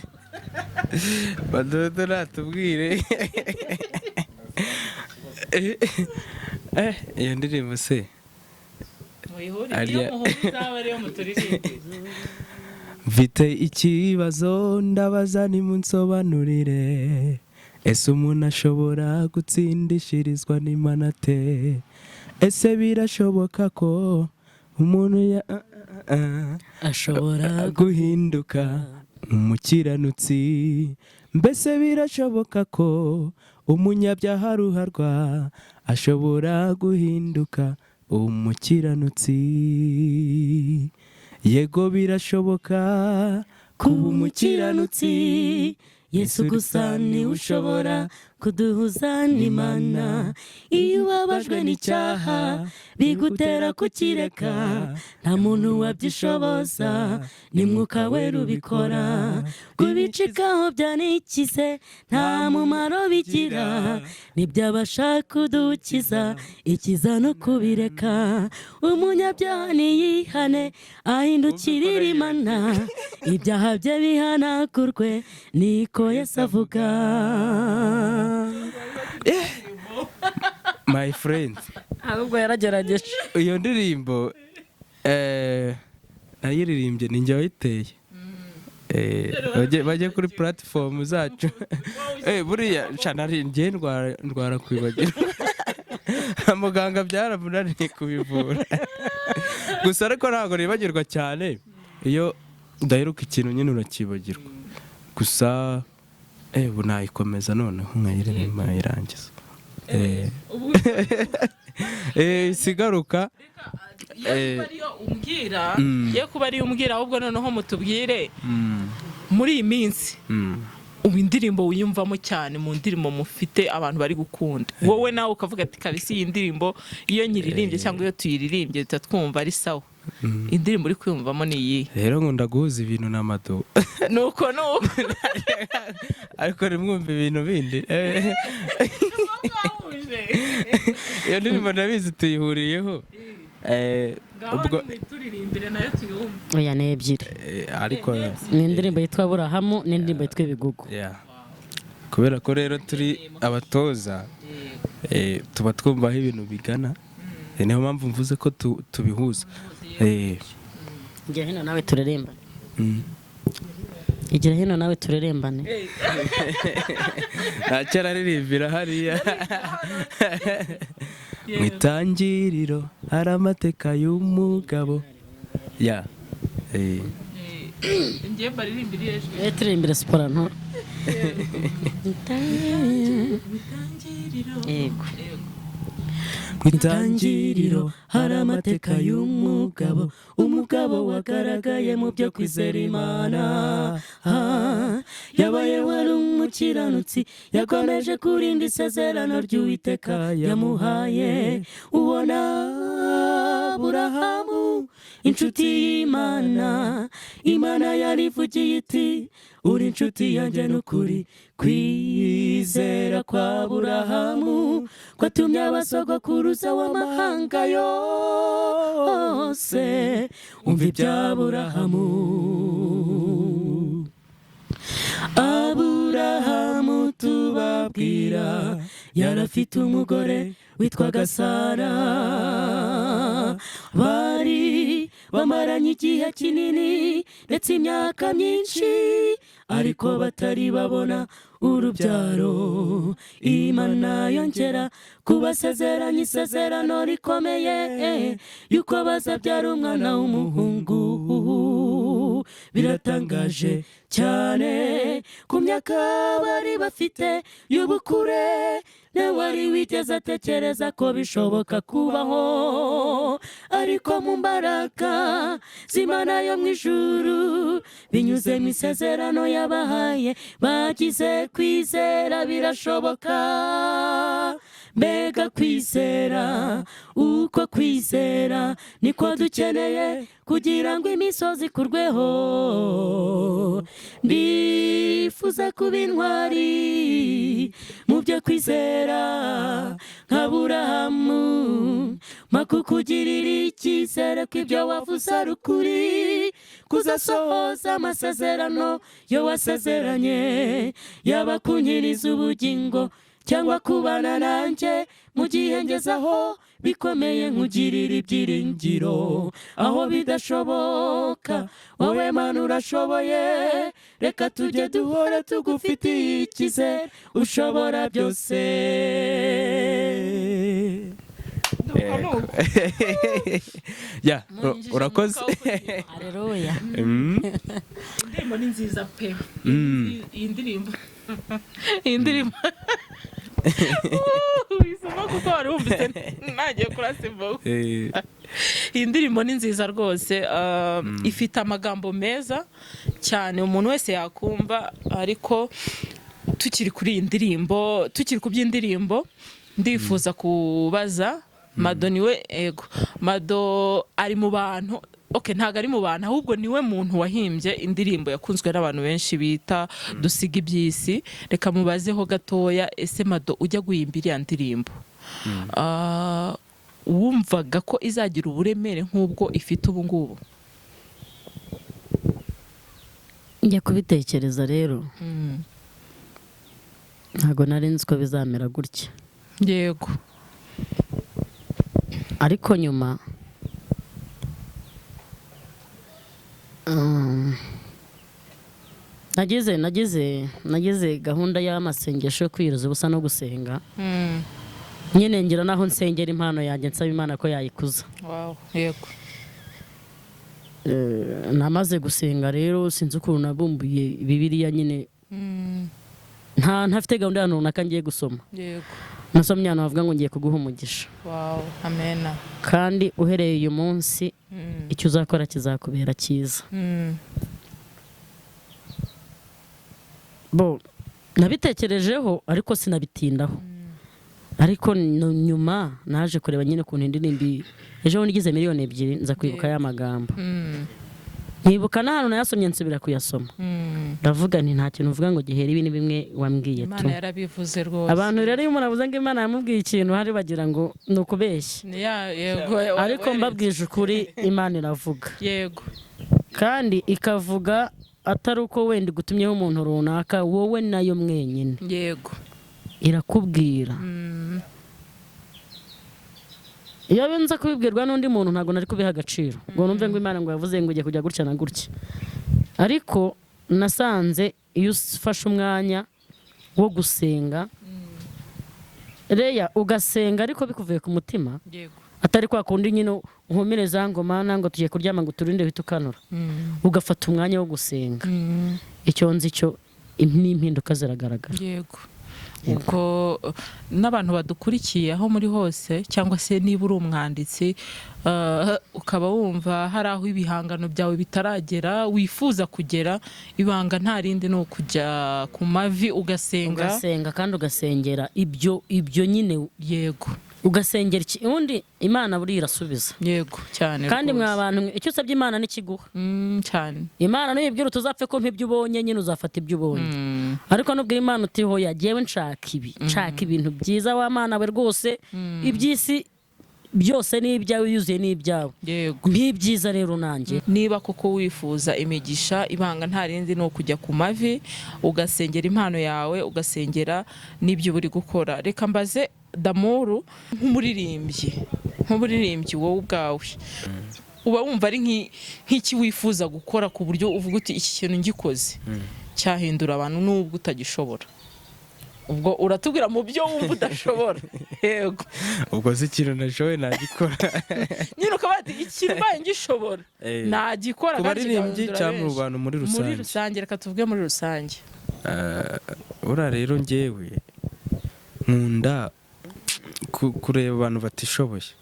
Madudu natubwire. Iyo ndirimbo se Muyihurize, Arya- iyo muhuriza abe ariyo muturirimbire. Mfite ikibazo, ndabaza nimunsobanurire: ese umuntu ashobora gutsindishirizwa n'Imana ate? Ese birashoboka ko umuntu ya Ashobora guhinduka umukiranutsi? Mbese birashoboka ko umunyabyaha ruharwa ashobora guhinduka umukiranutsi? Yego, birashoboka kuba umukiranutsi. Yesu gusa niwe ushobora kuduhuza n'Imana. Iyo ubabajwe n'icyaha bigutera kukireka, nta muntu wabyishoboza, ni Mwuka Wera ubikora. Kubicikaho byanikize, nta mumaro bigira, ntibyabasha kudukiza, ikiza no kubireka. Umunyabyaha niyihane, ahindukirire Imana, ibyaha bye bihanagurwe, niko Yesu avuga. My friend. Ahubwo yaragerageje. Iyo ndirimbo nayiririmbye, ni njye wayiteye. Bajye kuri platform zacu. Buriya nca nari njye ndwara kwibagirwa, muganga byaramunaniye kubivura gusa, ariko ntabwo nibagirwa cyane. Iyo udaheruka ikintu nyine urakibagirwa gusa. Ubu nayikomeza noneho nkayiririmba nkayirangiza. Isigaruka. Iyo kuba ariyo umbwira, iyo kuba ariyo umbwira, ahubwo noneho mutubwire muri iyi minsi ubu indirimbo wiyumvamo cyane, mu ndirimbo mufite abantu bari gukunda, wowe nawe ukavuga ati: "Kabisa iyi ndirimbo iyo nyiririmbye cyangwa iyo tuyiririmbye duhita twumva ari sawa." Indirimbo uri kwiyumvamo ni iyihe? Rero nkunda guhuza ibintu na Mado. Nuko nuko. Ariko nimwumva ibintu bindi. Iyo ndirimbo ndabizi tuyihuriyeho. Ubwo turirimbire nayo tuyumve. Oya, ni ebyiri. Ariko Ni indirimbo yitwa Aburahamu n'indirimbo yitwa Ibigugu. Yeah. Kubera ko rero turi abatoza, tuba twumva aho ibintu bigana. Niyo mpamvu mvuze ko tubihuza. Igira hino nawe turerembane. Igira hino nawe turerembane. Ntacyo araririmbira hariya. Mu itangiriro hari amateka y'umugabo ya Ngiye mbaririmbire ijwi. Turirimbire siporo. Yego. Mu itangiriro hari amateka y'umugabo, umugabo wagaragaye mu byo kwizera Imana. Yabaye wari umukiranutsi, yakomeje kurinda isezerano ry'Uwiteka yamuhaye. Ubona Aburahamu, inshuti y'Imana, Imana yarivugiye iti: "Uri inshuti yanjye n'ukuri." Kwizera kwa Aburahamu kwatumye abasogokuruza w'amahanga yose. Umva ibya Aburahamu. Aburahamu tubabwira yarafite umugore witwaga Sara. Bari bamaranye igihe kinini, ndetse imyaka myinshi, ariko batari babona urubyaro. Imana yongera kubasezeranya isezerano rikomeye yuko bazabyara umwana w'umuhungu. Biratangaje cyane, ku myaka bari bafite y'ubukure, wari wigeze atekereza ko bishoboka kubaho. Ariko mu mbaraga z'Imana yo mu ijuru, binyuze mu isezerano yabahaye, bagize kwizera, birashoboka. Mbega kwizera! Uko kwizera niko dukeneye kugira ngo imisozi ikurweho. Ndifuza kuba intwari mu byo kwizera nka Burahamu, mpaka kukugirira icyizere ko ibyo wavuze ari ukuri. Kuzasohoza amasezerano yo wasezeranye, yaba kunyiriza ubugingo cyangwa kubana nanjye mu gihe ngezaho bikomeye, nkugirira ibyiringiro aho bidashoboka. Wowe Mana urashoboye, reka tujye duhora tugufitiye icyizere, ushobora byose. Nuko. Ya, urakoze. Haleluya. Indirimbo ni nziza pe. Iyi ndirimbo wisoma kuko wari wumvise nagiye kurasa imbogo. Iyi ndirimbo ni nziza rwose, ifite amagambo meza cyane umuntu wese yakumva. Ariko tukiri kuri iyi ndirimbo, tukiri ku by'indirimbo, ndifuza kubaza Mado. Niwe, ego, Mado ari mu bantu, okay, ntabwo ari mu bantu, ahubwo niwe muntu wahimbye indirimbo yakunzwe n'abantu benshi bita "Dusiga Iby'isi". Reka mubazeho gatoya: ese Mado, ujya guhimba iriya ndirimbo, wumvaga ko izagira uburemere nk'ubwo ifite ubu ngubu? Njya kubitekereza rero, ntabwo nari nzi ko bizamera gutya. Ariko nyuma nagize gahunda y'amasengesho yo kwiyiriza ubusa no gusenga. Nyine ngira naho nsengera impano yanjye, nsaba Imana ko yayikuza. Wow, yego. Namaze gusenga rero, sinzi ukuntu nabumbuye Bibiliya nyine, ntafite gahunda y'ahantu runaka ngiye gusoma. Nasomye ahantu havuga ngo ngiye kuguha umugisha, Wow, amena. kandi uhereye uyu munsi icyo uzakora kizakubera cyiza. Bo nabitekerejeho ariko sinabitindaho, ariko nyuma naje kureba nyine ukuntu indirimbo ejo bundi igize miliyoni 2, nza kwibuka ya magambo, nkibuka n'ahantu nayasomye, nsubira kuyasoma. Ndavuga nti nta kintu uvuga ngo gihere, ibi ni bimwe wambwiye tu. Imana yarabivuze rwose. Abantu rero, iyo umuntu avuze ngo Imana yamubwiye ikintu, hari bagira ngo ni ukubeshya. Ni ya, yego. Ariko mbabwije ukuri, Imana iravuga, kandi ikavuga atari uko wenda igutumyeho umuntu runaka, wowe nayo mwenyine. Irakubwira. Iyo nza kubibwirwa n'undi muntu, ntabwo nari kubiha agaciro ngo numve ngo Imana ngo yavuze ngo ugiye kujya gutya na gutya. Ariko nasanze iyo ufashe umwanya wo gusenga reya, ugasenga ariko bikuvuye ku mutima, atari kwa kundi nyine uhumiriza ngo Mana, ngo tugiye kuryama, ngo turinde uhite ukanura, ugafata umwanya wo gusenga, icyo nzi cyo n'impinduka ziragaragara. Yego, ubwo n'abantu badukurikiye aho muri hose, cyangwa se niba uri umwanditsi, ukaba wumva hari aho ibihangano byawe bitaragera wifuza kugera, ibanga nta rindi, ni ukujya ku mavi ugasenga. Ugasenga kandi ugasengera ibyo nyine. Ugasengera iki ubundi Imana buriya irasubiza. Yego, cyane Kandi rwose. mwa bantu mwe, icyo usabye Imana nikiguha. Cyane. Imana nuyibwira utuzapfe ko ibyo ubonye nyine, uzafata ibyo ubonye. Ariko nubwira Imana uti hoya, jyewe nshaka ibi, nshaka ibintu byiza, wa Mana we, rwose iby'isi byose ni ibyawe, yuzuye ni ibyawe. Nk'ibyiza rero nanjye. Niba koko wifuza imigisha, ibanga nta rindi, ni ukujya ku mavi ugasengera impano yawe, ugasengera n'ibyo uba uri gukora. Reka mbaze Damuru, nk'umuririmbyi, wowe ubwawe uba wumva ari nk'iki wifuza gukora ku buryo uvuga uti iki kintu ngikoze cyahindura abantu, nubwo utagishobora? Ubwo uratubwira mu byo wumva udashobora, yego. Ubwo se ikintu nashoboye nagikora? Nyine ukaba wati ikintu mbaye ngishobora nagikora ku kandi baririmbyi kigahindura cyangwa mu benshi. bantu muri Muri rusange? rusange, reka tuvuge muri rusange. Buriya rero njyewe nkunda kureba abantu batishoboye.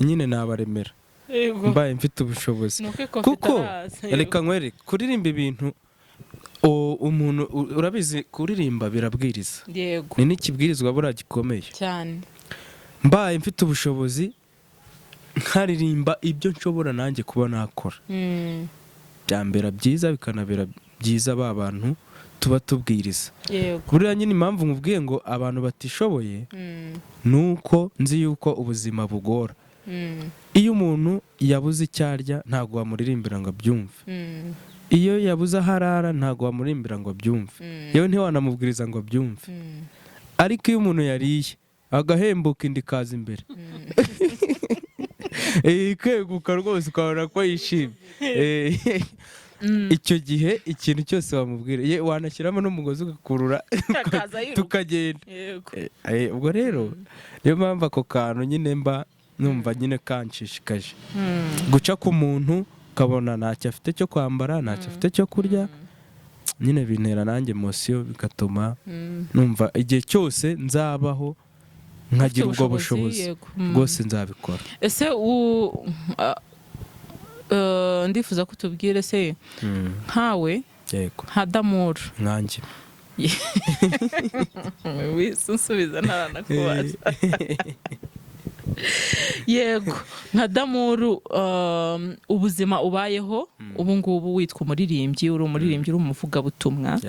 Nyine nabaremera mbaye mfite ubushobozi. Ni uko ikofi Kuko itaraza, yego. reka nkwereke, kuririmba ibintu umuntu urabizi, kuririmba birabwiriza. Ni n'ikibwirizwa buriya gikomeye. Mbaye mfite ubushobozi nkaririmba ibyo nshobora nanjye kuba nakora, byambera byiza, bikanabera byiza ba bantu tuba tubwiriza. Buriya nyine impamvu nkubwiye ngo abantu batishoboye, ni uko nzi yuko ubuzima bugora. Iyo umuntu yabuze icyo arya, ntabwo wamuririmbira ngo abyumve. Iyo yabuze aho arara, ntabwo wamuririmbira ngo abyumve. Yewe, ntiwanamubwiriza ngo abyumve. Ariko iyo umuntu yariye agahembuka, inda ikaza imbere, ikeguka rwose, ukabona ko yishimye. Icyo gihe ikintu cyose wamubwira, wanashyiramo n'umugozi ugakurura Akaza yiruka. tukagenda. Ubwo rero niyo mpamvu ako kantu nyine mba numva nyine kanshishikaje, guca ku muntu ukabona ntacyo afite cyo kwambara, ntacyo afite cyo kurya, nyine bintera nanjye emotion, bigatuma numva igihe cyose nzabaho nkagira ubwo bushobozi, rwose nzabikora. Ese ndifuza ko utubwire se nkawe, nka Damuru, Nkanjye? Wese unsubiza ntaranakubaza. Yego, nka Damuru, ubuzima ubayeho ubu ngubu witwa umuririmbyi, uri umuririmbyi, uri umuvugabutumwa,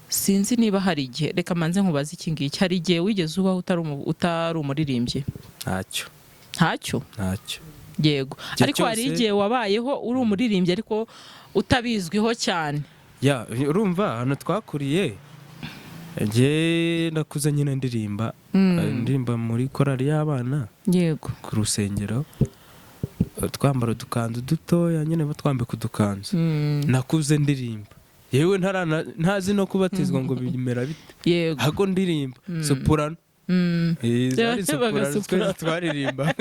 sinzi niba hari igihe, reka manze nkubaze iki ngiki: hari igihe wigeze ubaho utari umuririmbyi? Ntacyo. Ntacyo? Ntacyo. Yego. Igihe Ariko hari igihe wabayeho uri umuririmbyi ariko utabizwiho cyane? Yeah, urumva ahantu twakuriye, njye nakuze nyine ndirimba, ndirimba muri korali y'abana ku rusengero, twambara udukanzu dutoya nyine, batwambika udukanzu. Nakuze ndirimba, yewe ntazi no kubatizwa ngo bimera bite, ahubwo ndirimba soprano. Zari soprano. Bagasupurano. Twese twaririmba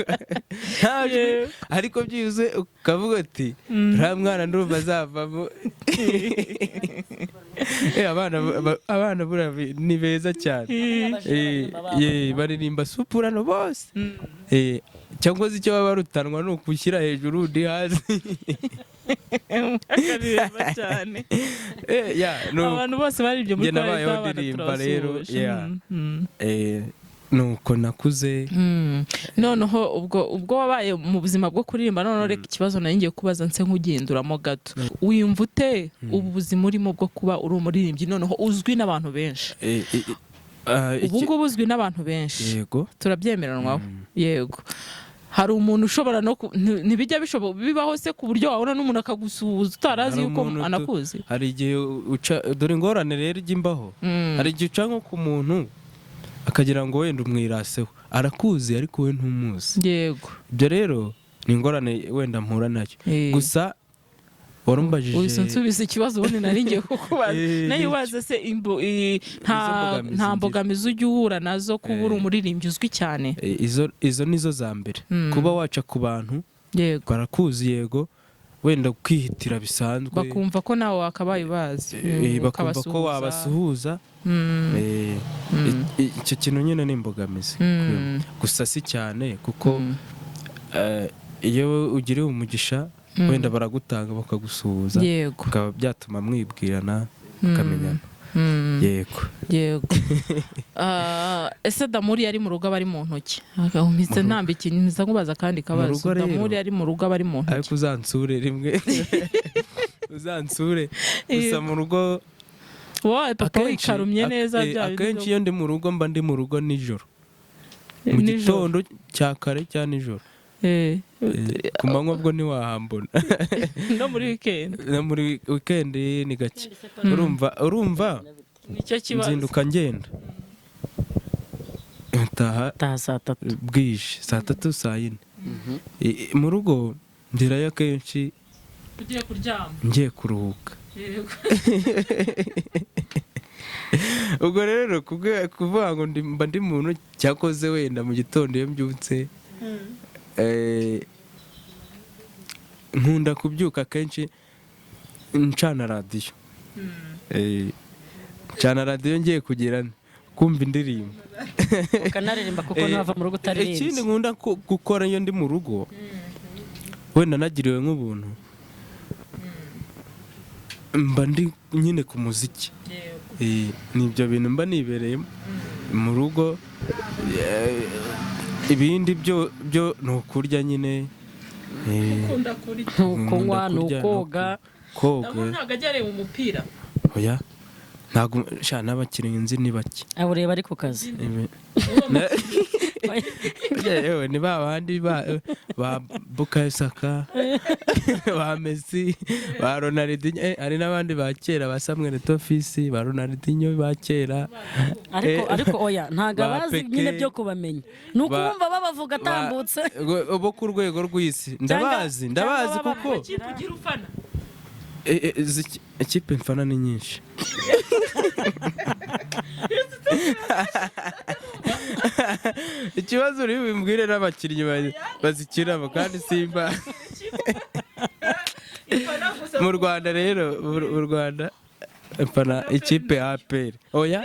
nta jwi, ariko byibuze ukavuga ati: "Uriya mwana ndumva azavamo." Abana buriya ni beza cyane. Baririmba soprano bose. Cyangwa se icyo baba barutanwa ni ukushyira hejuru undi hasi. Akaririmba cyane. Yeah, Abantu bose baribye muri Njye korali nabayeho z'abana, ndirimba rero, turabasuhuje. yeah. Nuko nakuze. Noneho ubwo wabaye mu buzima bwo kuririmba, noneho reka ikibazo nari ngiye kubaza nse nk'ugenduramo gato: wiyumva ute ubu buzima urimo bwo kuba uri umuririmbyi, noneho uzwi n'abantu benshi? Ubu ngubu uzwi n'abantu benshi. Yego. Turabyemeranwaho, yego. Hari umuntu ushobora no ntibijya bishoboka, bibaho se ku buryo wabona n'umuntu akagusuhuza utarazi Hari yuko umuntu anakuzi? Hari igihe uca, dore ingorane rero ijya imbaho. Hari igihe uca nko ku muntu akagira ngo wenda umwiraseho, arakuzi ariko we ntumuzi. Ibyo rero ni ingorane wenda mpura nayo. Gusa warumbajije. Uhise unsubiza ikibazo ubundi nari ngiye kukubaza. Nayo ubaza se nta Izo mbogamizi nta ngira. mbogamizi ujya uhura nazo kuba uri umuririmbyi uzwi cyane? Izo nizo za mbere, kuba waca ku bantu barakuzi, yego, wenda kwihitira bisanzwe, bakumva ko nawe wakabaye ubazi, bakumva ko ukabasuhuza. wabasuhuza. Icyo kintu nyine ni imbogamizi. Gusa si cyane, kuko iyo ugiriwe umugisha wenda baragutanga bakagusuhuza, bikaba byatuma mwibwirana, mukamenyana. Yego. Yego. Ese Damuri yari mu rugo aba ari mu ntoki? Mpise ntambike, mpise nkubaza akandi kabazo. Rugo rero- Damuri yari mu rugo aba ari mu ntoki? Ariko uzansure rimwe, uzansure gusa mu rugo. Wowe papa wikarumye neza, bya bindi. Akenshi iyo ndi mu rugo, mba ndi mu rugo nijoro, mu Nijoro. gitondo cya kare cya nijoro. Ku manywa bwo ntiwahambona. No muri weekend? No muri weekend ni gake. Urumva Nicyo kibazo. nzinduka ngenda ntaha Taha saa 3. bwije, saa 3, saa 4. Mu rugo ngerayo akenshi Ugiye kuryama? ngiye kuruhuka. Ubwo rero kuvuga ngo mba ndi muntu, cyakoze wenda mu gitondo iyo mbyutse, nkunda kubyuka akenshi ncana radiyo. Ncana radiyo ngiye kugira kumva indirimbo. Ukanaririmba, kuko ntiwava mu rugo utaririmbye. Ikindi nkunda gukora iyo ndi mu rugo, wenda nagiriwe nk'ubuntu, mba ndi nyine ku muziki. Ni ibyo bintu mba nibereyemo mu rugo. Ibindi byo ni ukurya nyine. Ukunda kurya? Ni ukunywa, Nkunda ni kurya, ukoga. Koga. Ntabwo ajya areba umupira? Oya. Ntabwo sha, n'abakinnyi nzi ni bake. Abo ureba ari ku kazi. Yewe, ni ba bandi ba Bukayo Saka, ba Messi, ba Ronaldinho, hari n'abandi ba kera, ba Samuel Eto'o Fils, ba Ronaldinho ba kera. Ariko ariko oya, ntabwo ba abazi Piqué, nyine byo kubamenya ni ukubumva babavuga atambutse. Bo ku rwego rw'isi ndabazi, ndabazi cyangwa kuko Ikipe ugira ufana? Ikipe mfana ni nyinshi. Ikibazo uri bumbwire n'abakinnyi bazikinamo kandi simba mu Rwanda rero, mu Rwanda mfana ikipe ya APR. Oya,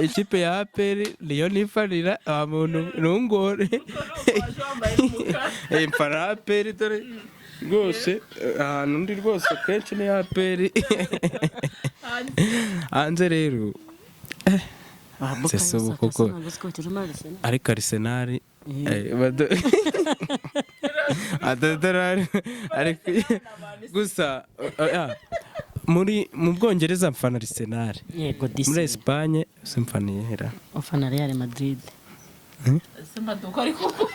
ikipe ya APR niyo nifanira, wa muntu ntungore. Mfana APR, dore rwose ahantu ndi rwose kenshi ni APR. Hanze rero se ubu koko ariko Arsenal, ariko gusa muri mu Bwongereza mfana Arsenal. Yego disi. Muri Espagne simfaniye hera. Ufana Real Madrid.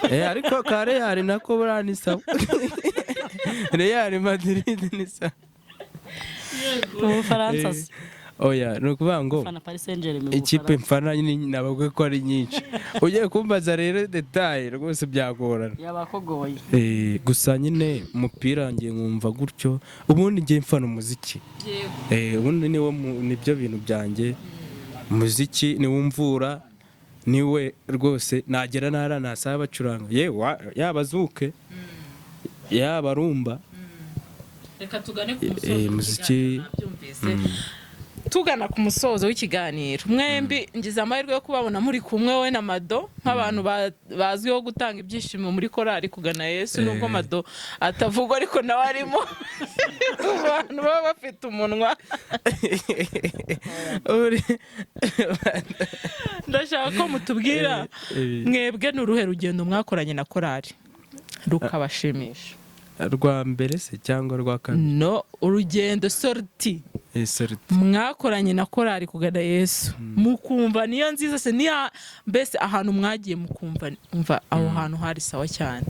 Ariko ka Real nako buriya ni sawa, Real Madrid ni sawa. Mu Bufaransa se? Oya, ni ukuvuga ngo Ufana Paris Saint-Germain mu ikipe Bufaransa. mfana nababwiye ko ari nyinshi, ugiye kumbaza rero détails rwose byagorana. Yabakogoye. Gusa nyine umupira ngiye nkumva gutyo, ubundi ngiye mfana umuziki. Ubundi niwo nibyo bintu byanjye, umuziki niwo umvura, niwe rwose nagera ntara nasaba bacuranga, yewe yaba zouk, yaba rumba. Reka tugane ku musozo Muziki. Nabyumvise. Tugana ku musozo w'ikiganiro, mwembi ngize amahirwe yo kubabona muri kumwe, wowe na Mado, nk'abantu bazwiho gutanga ibyishimo muri korali Kugana Yesu, nubwo Mado atavugwa ariko nawe arimo mu bantu baba bafite umunwa. Ndashaka ko mutubwira mwebwe ni uruhe rugendo mwakoranye na korali rukabashimisha? Rwa mbere se cyangwa rwa kabiri? No, urugendo, sortie. Sortie. Mwakoranye na korali Kugana Yesu mukumva niyo nziza se, niya mbese ahantu mwagiye mukumva umva aho hantu hari sawa cyane?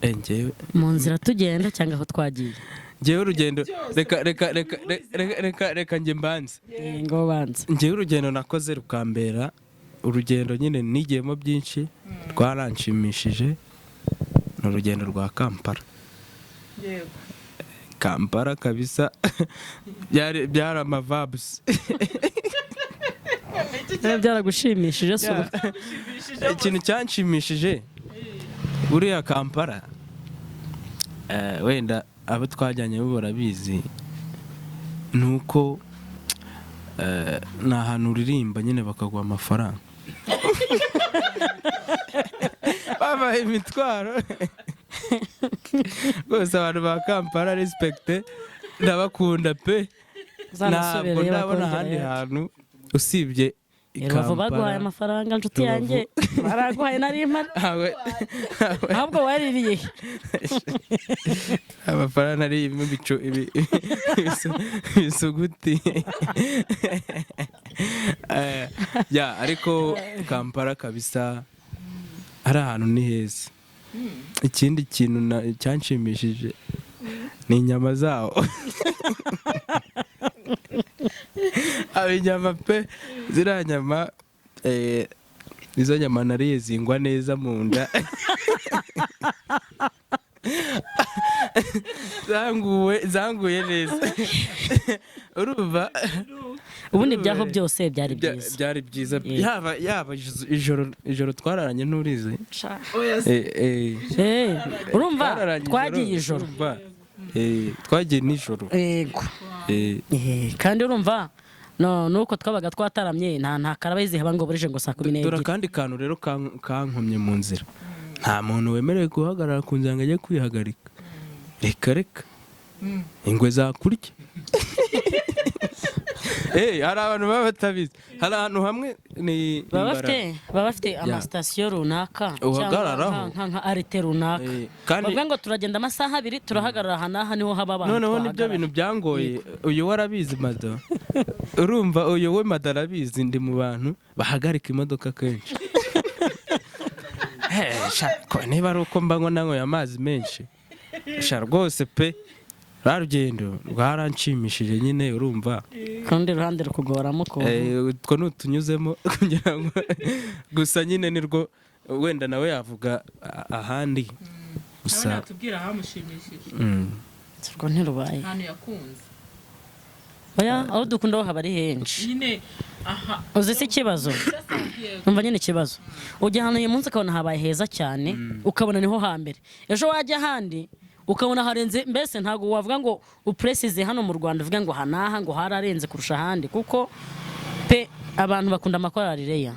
Njyewe Mu nzira tugenda cyangwa aho twagiye? Njyewe urugendo, reka reka reka reka reka reka njye mbanze. Ngo banza. Njyewe urugendo nakoze rukambera urugendo nyine nigiyemo byinshi, rwaranshimishije, ni urugendo rwa Kampala. Kampala kabisa byari amavibes. Byaragushimishije se ubu? Ikintu cyanshimishije buriya Kampala, wenda abo twajyanye bo barabizi, ni uko ni ahantu uririmba nyine bakaguha amafaranga, babaye imitwaro rwose. Abantu ba Kampala, respect, ndabakunda pe, ntabwo Uzanasubireyo ndabona ahandi bakongerayo. hantu usibye i Rubavu baguhaye Kampala. amafaranga, nshuti yanjye, baraguhaye, nari mpari. Ahubwo waririye he? Amafaranga ari ibicu ibisuguti. Ya, ariko Kampala kabisa ari ahantu ni heza. Ikindi kintu cyanshimishije ni inyama zawo. Aba inyama pe, ziriya nyama, izo nyama nariye zingwa neza mu nda, zanguye neza, urumva. Ubundi ibyaho byose byari byiza. Byari byiza. Yego. Yaba ijoro twararanye, nturizi. Urumva Twararanye. Twagiye ijoro. Urumva? Twagiye nijoro. Yego. Kandi urumva no nuko twabaga twataramye, nta karabayizi haba ngo burije ngo saa kumi Dore n'ebyiri. akandi kantu rero kankomye mu nzira: nta muntu wemerewe guhagarara ku nzira ngo ajye kwihagarika, reka reka, ingwe zakurya. Hari abantu baba batabizi, hari ahantu hamwe ni Baba Imbarara. bafite amasitasiyo runaka cyangwa Uhagararaho. nka arrêt runaka. Kandi bavuga ngo turagenda amasaha 2, turahagarara aha n'aha, niho haba abantu noneho nibyo twahagarara. bintu byangoye, uyu warabizi Mado. Urumva uyu we madarabizi, ndi mu bantu bahagarika imodoka kenshi. Sha, ko niba ari uko mba ngo nanyweye amazi menshi, sha rwose pe, rwa rugendo rwaranshimishije nyine, urumva. Ku rundi ruhande rukugoramo ukuntu. Utwo ni utunyuzemo kugira ngo gusa nyine nirwo wenda nawe yavuga ahandi Nawe gusa. Natubwira ahamushimishije. Urwo ntirubaye. Ahantu yakunze. Oya, aho dukunda ho haba ari henshi. Nyine aha. Uzi se ikibazo? Yego. Umva nyine ikibazo, ujya ahantu uyu munsi ukabona habaye heza cyane, ukabona niho hambere, ejo wajya ahandi ukabona harenze. Mbese ntabwo wavuga ngo uprécise hano mu Rwanda uvuge ngo aha n'aha ngo hararenze kurusha ahandi, kuko pe abantu bakunda amakorari reya.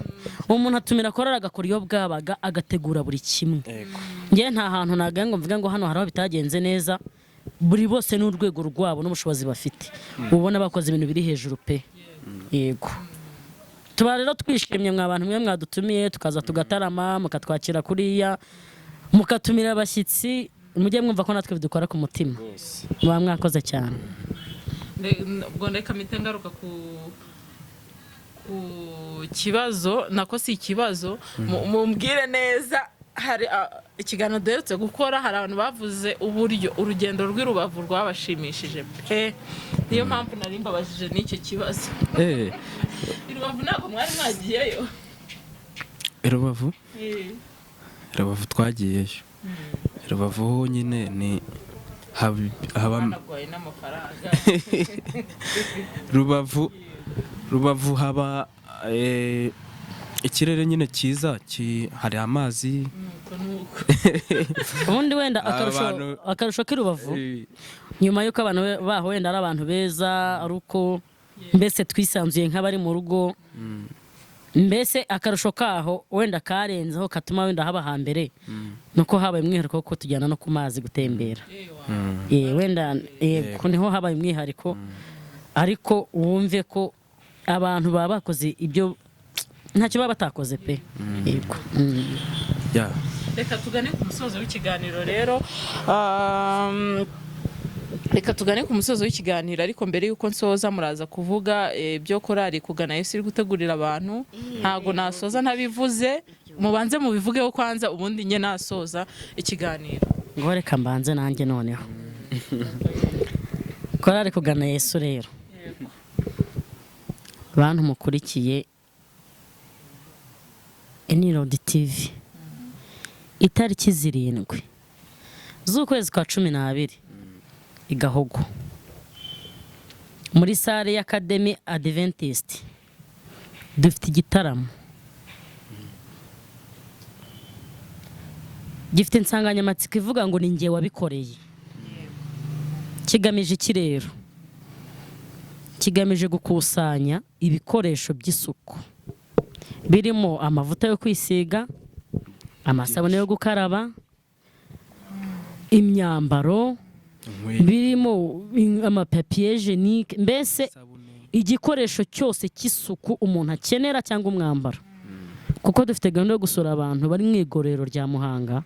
Umuntu atumira korari agakora iyo bwabaga, agategura buri kimwe. Njye nta hantu nagira ngo mvuge ngo hano hari aho bitagenze neza. Buri bose n'urwego rwabo n'ubushobozi bafite, ubona bakoze ibintu biri hejuru pe. Yego, tuba rero twishimye mwa bantu mwe mwadutumiye, tukaza tugatarama, mukatwakira kuriya, mukatumira abashyitsi. Mujye mwumva ko natwe bidukora ku mutima. Muba mwakoze cyane. Ubwo reka mpite ngaruka ku kibazo, nako si ikibazo. Mumbwire neza, hari ikiganiro duherutse gukora, hari abantu bavuze uburyo urugendo rw'i Rubavu rwabashimishije pe. Niyo mpamvu nari mbabajije n'icyo kibazo. I Rubavu ntabwo mwari mwagiyeyo? I Rubavu? Rubavu twagiyeyo. Rubavu ho nyine ni haba Hanagwaye n'amafaranga. Rubavu haba ikirere nyine cyiza, hari amazi. Nuko nuko. Ubundi wenda akarusho akarusho k'i Rubavu, nyuma y'uko abantu baho wenda ari abantu beza, ari uko mbese twisanzuye nk'abari mu rugo. Mbese akarusho kaho wenda karenzeho katuma wenda haba hambere, nuko habaye umwihariko wo kutujyana no ku mazi gutembera. Wenda yego, niho habaye umwihariko, ariko wumve ko abantu baba bakoze ibyo ntacyo baba batakoze pe, yego. Reka tugane ku musozo w'ikiganiro rero. Reka tugane ku musozo w'ikiganiro, ariko mbere y'uko nsoza muraza kuvuga ibyo korari Kugana Yesu iri gutegurira abantu. Ntabwo nasoza ntabivuze. Mubanze mubivugeho kwanza, ubundi njye nasoza ikiganiro. Ngo reka mbanze nanjye noneho. Korari Kugana Yesu rero, bantu mukurikiye Enirodi TV, itariki 7 z'ukwezi kwa 12 i Gahogo muri salle y'Academy Adventist dufite igitaramo gifite insanganyamatsiko ivuga ngo "Ni njye wabikoreye". Kigamije iki rero? Kigamije gukusanya ibikoresho by'isuku birimo amavuta yo kwisiga, amasabune yo gukaraba, imyambaro, birimo amapapier hygiénique, mbese Isabune. igikoresho cyose cy'isuku umuntu akenera cyangwa umwambaro, kuko dufite gahunda yo gusura abantu bari mu igororero rya Muhanga.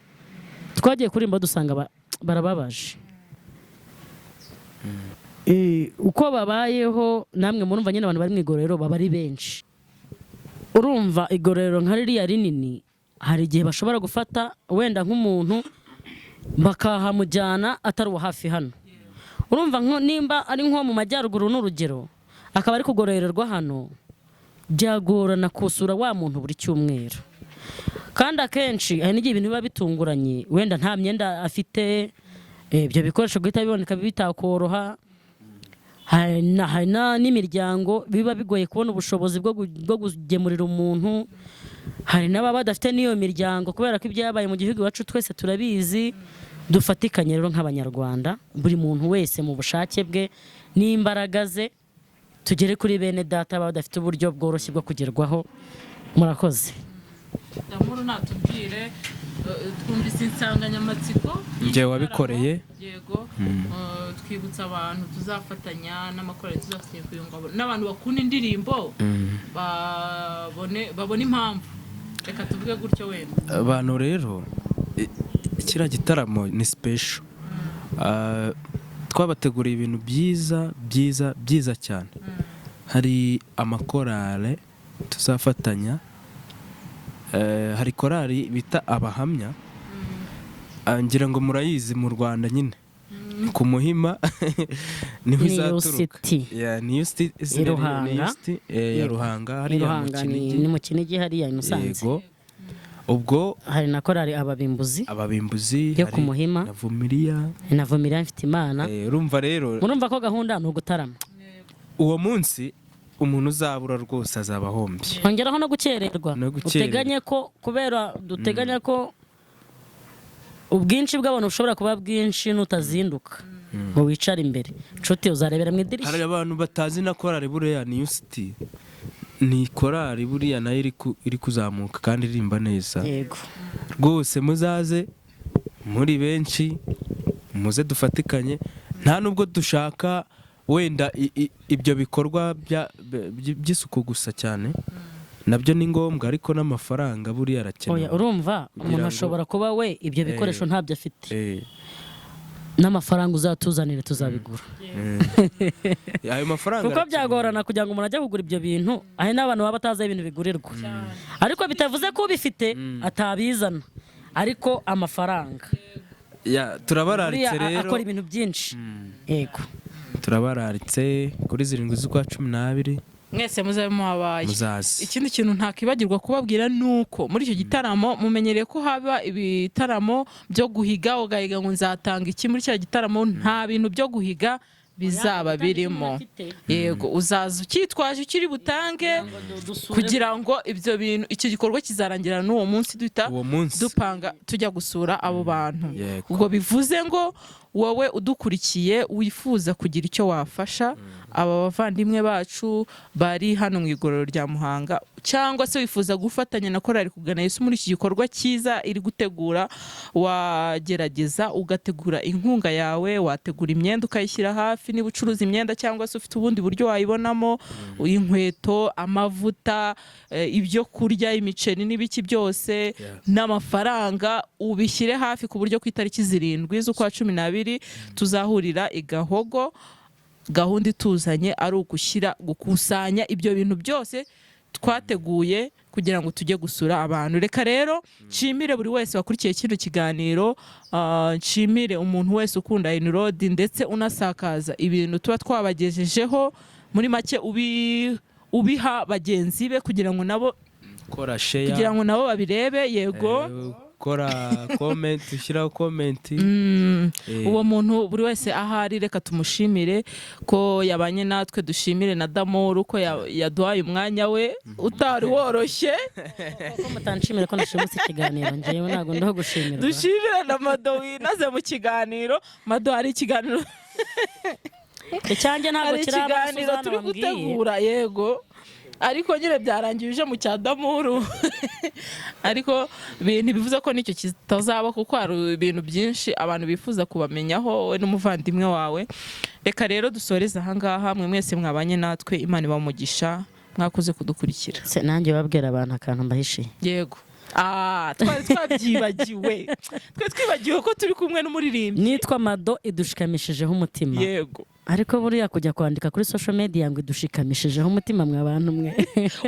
Twagiye kuririmba dusanga barababaje. Uko babayeho namwe murumva nyine, abantu bari mu igororero baba ari benshi. Urumva igororero nka ririya rinini, hari igihe bashobora gufata wenda nk'umuntu bakahamujyana atari uwo hafi hano. Urumva nimba ari nko mu majyaruguru n'urugero, akaba ari kugororerwa hano, byagorana kusura wa muntu buri cyumweru. Kandi akenshi hari n'igihe ibintu biba bitunguranye, wenda nta myenda afite, ibyo bikoresho guhita biboneka bitakoroha. Hari n'imiryango biba bigoye kubona ubushobozi bwo kugemurira umuntu. Hari n'ababa badafite n'iyo miryango kubera ko ibyabaye mu gihugu iwacu twese turabizi. Dufatikanye rero nk'Abanyarwanda, buri muntu wese mu bushake bwe n'imbaraga ze, tugere kuri bene data baba badafite uburyo bworoshye bwo kugerwaho. Murakoze. Ndamuru natubwire, twumvise insanganyamatsiko. Njye wabikoreye. Yego, twibutsa abantu tuzafatanya n'amakorali, tuzafatanya kugira ngo n'abantu bakunda indirimbo babone impamvu, reka tuvuge gutyo wenda. Abantu rero, kiriya gitaramo ni special. Twabateguriye ibintu byiza byiza byiza cyane. Hari amakorale tuzafatanya. Hari korali bita Abahamya. Ngira ngo murayizi mu Rwanda nyine, ku Muhima niho New izaturuka. City. Yeah, New City. I Ruhanga. New City, ya Ruhanga I hariya mu Ruhanga ni Kinigi. ni mu Kinigi hariya i Musanze. Yego, ubwo Hari na korali Ababimbuzi Ababimbuzi yo ku hari Muhima. na Vumilia. Na Vumilia mfite Imana. Urumva rero, Murumva ko gahunda ni ugutarama. Uwo munsi umuntu uzabura rwose azaba ahombye. Hongeraho no gukererwa. No gukererwa. Uteganye ko kubera duteganya ko ubwinshi bw'abantu bushobora kuba bwinshi, nutazinduka ngo wicare imbere, nshuti, uzarebera mu Hari idirishya. abantu batazi na korali buriya New City, ni korali buriya nayo iri kuzamuka kandi iririmba neza. Rwose muzaze muri benshi, muze dufatikanye. Nta nubwo dushaka wenda ibyo bikorwa by'isuku gusa cyane, nabyo ni ngombwa, ariko n'amafaranga buriya Oya, arakenewe. Urumva Kugira umuntu ashobora kuba we ibyo bikoresho ntabyo afite, n'amafaranga uzatuzanire tuzabigura. Ayo mafaranga Kuko arakenewe. byagorana kugira ngo umuntu ajye kugura ibyo bintu. Hari n'abantu baba batazi aho ibintu bigurirwa, ariko bitavuze ko ubifite atabizana, ariko amafaranga Ya, turabararitse buriya rero. akora ibintu byinshi, yego. Turabararitse kuri 7 z'ukwa 12. Mwese muzabe muhabaye. Muzaze. Ikindi kintu ntakibagirwa kubabwira ni uko muri icyo gitaramo, mumenyereye ko haba ibitaramo byo guhiga, ugahiga ngo nzatanga iki. Muri cya gitaramo nta bintu byo guhiga bizaba birimo. Yego, uzaza ukitwaje ukiri butange kugira ngo ibyo bintu, icyo gikorwa kizarangira n'uwo munsi duhita Uwo munsi. dupanga tujya gusura abo bantu. Ubwo bivuze ngo wowe udukurikiye wifuza kugira icyo wafasha aba bavandimwe bacu bari hano mu igororero rya Muhanga, cyangwa se wifuza gufatanya na korali Kugana Yesu muri iki gikorwa cyiza iri gutegura, wagerageza ugategura inkunga yawe. Wategura imyenda ukayishyira hafi niba ucuruza imyenda, cyangwa se ufite ubundi buryo wayibonamo, inkweto, amavuta, ibyo kurya, imiceri n'ibiki byose, n'amafaranga ubishyire hafi ku buryo ku itariki 7 z'ukwa 12 tuzahurira i Gahogo. Gahunda ituzanye ari ugushyira, gukusanya ibyo bintu byose twateguye kugira ngo tujye gusura abantu. Reka rero nshimire buri wese wakurikiye kino kiganiro, nshimire umuntu wese ukunda Inirodi ndetse unasakaza ibintu tuba twabagejejeho, muri make ubiha bagenzi be kugira ngo nabo Kora share. kugira ngo nabo babirebe, yego. Kora comment, ushyiraho comment. Uwo muntu buri wese ahari, reka tumushimire ko yabanye natwe. Dushimire na Damoru ko yaduhaye umwanya we utari woroshye. Ko mutanshimira ko nashimutse ikiganiro? Njyewe ntabwo ndiho gushimirwa. Dushimire na Mado winaze mu kiganiro. Mado, hari ikiganiro Icyanjye ntabwo hari kiraba. ikiganiro Suzana turi wambwiye. gutegura, yego, ariko nyine byarangiye uje mu cya Damuru, ariko ntibivuze ko nicyo kitazaba, kuko hari ibintu byinshi abantu bifuza kubamenyaho wowe n'umuvandimwe wawe. Reka rero dusoreze ahangaha. Mwe mwese mwabanye natwe, Imana ibamugisha, mwakoze kudukurikira. Se, nanjye babwira abantu akantu mbahishiye. Yego, twari twabyibagiwe, twari twibagiwe ko turi kumwe n'umuririmbyi. Nitwa Mado idushikamishijeho umutima. Ariko buriya kujya kwandika kuri social media ngo idushikamishijeho umutima, mwa bantu mwe.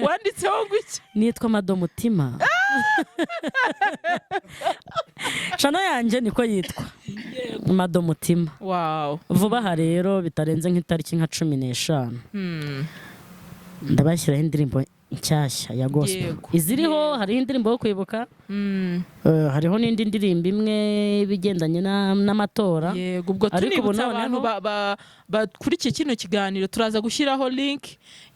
Wanditseho ngo iki? Nitwa Mado Mutima, channel yanjye niko yitwa, Mado Mutima. Vuba aha rero, bitarenze nk'itariki nka 15, ndabashyiraho indirimbo nshyashya ya gospel. Iziriho, hariho indirimbo yo kwibuka, hariho n'indi ndirimbo imwe ibigendanye n'amatora. Yego, ubwo Ariko ubu tunibutsa abantu noneho- bakurikiye kino kiganiro, turaza gushyiraho link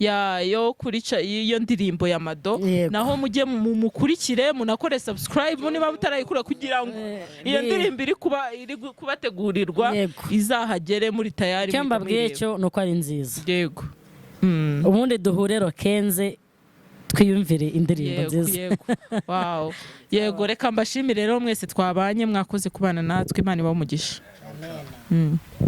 ya yo kuri y'iyo ndirimbo ya Mado. Naho mujye mukurikire, munakore subscribe niba mutarayikura, kugira ngo iyo ndirimbo iri kuba iri kubategurirwa izahagere muri tayari, Icyo muhite mbabwiye muyireba. cyo ni uko ari nziza. Ubundi duhure rokenze, twiyumvire indirimbo nziza. Yego, wow, yego. Reka mbashimire rero mwese twabanye, mwakoze kubana natwe. Imana ibahe umugisha.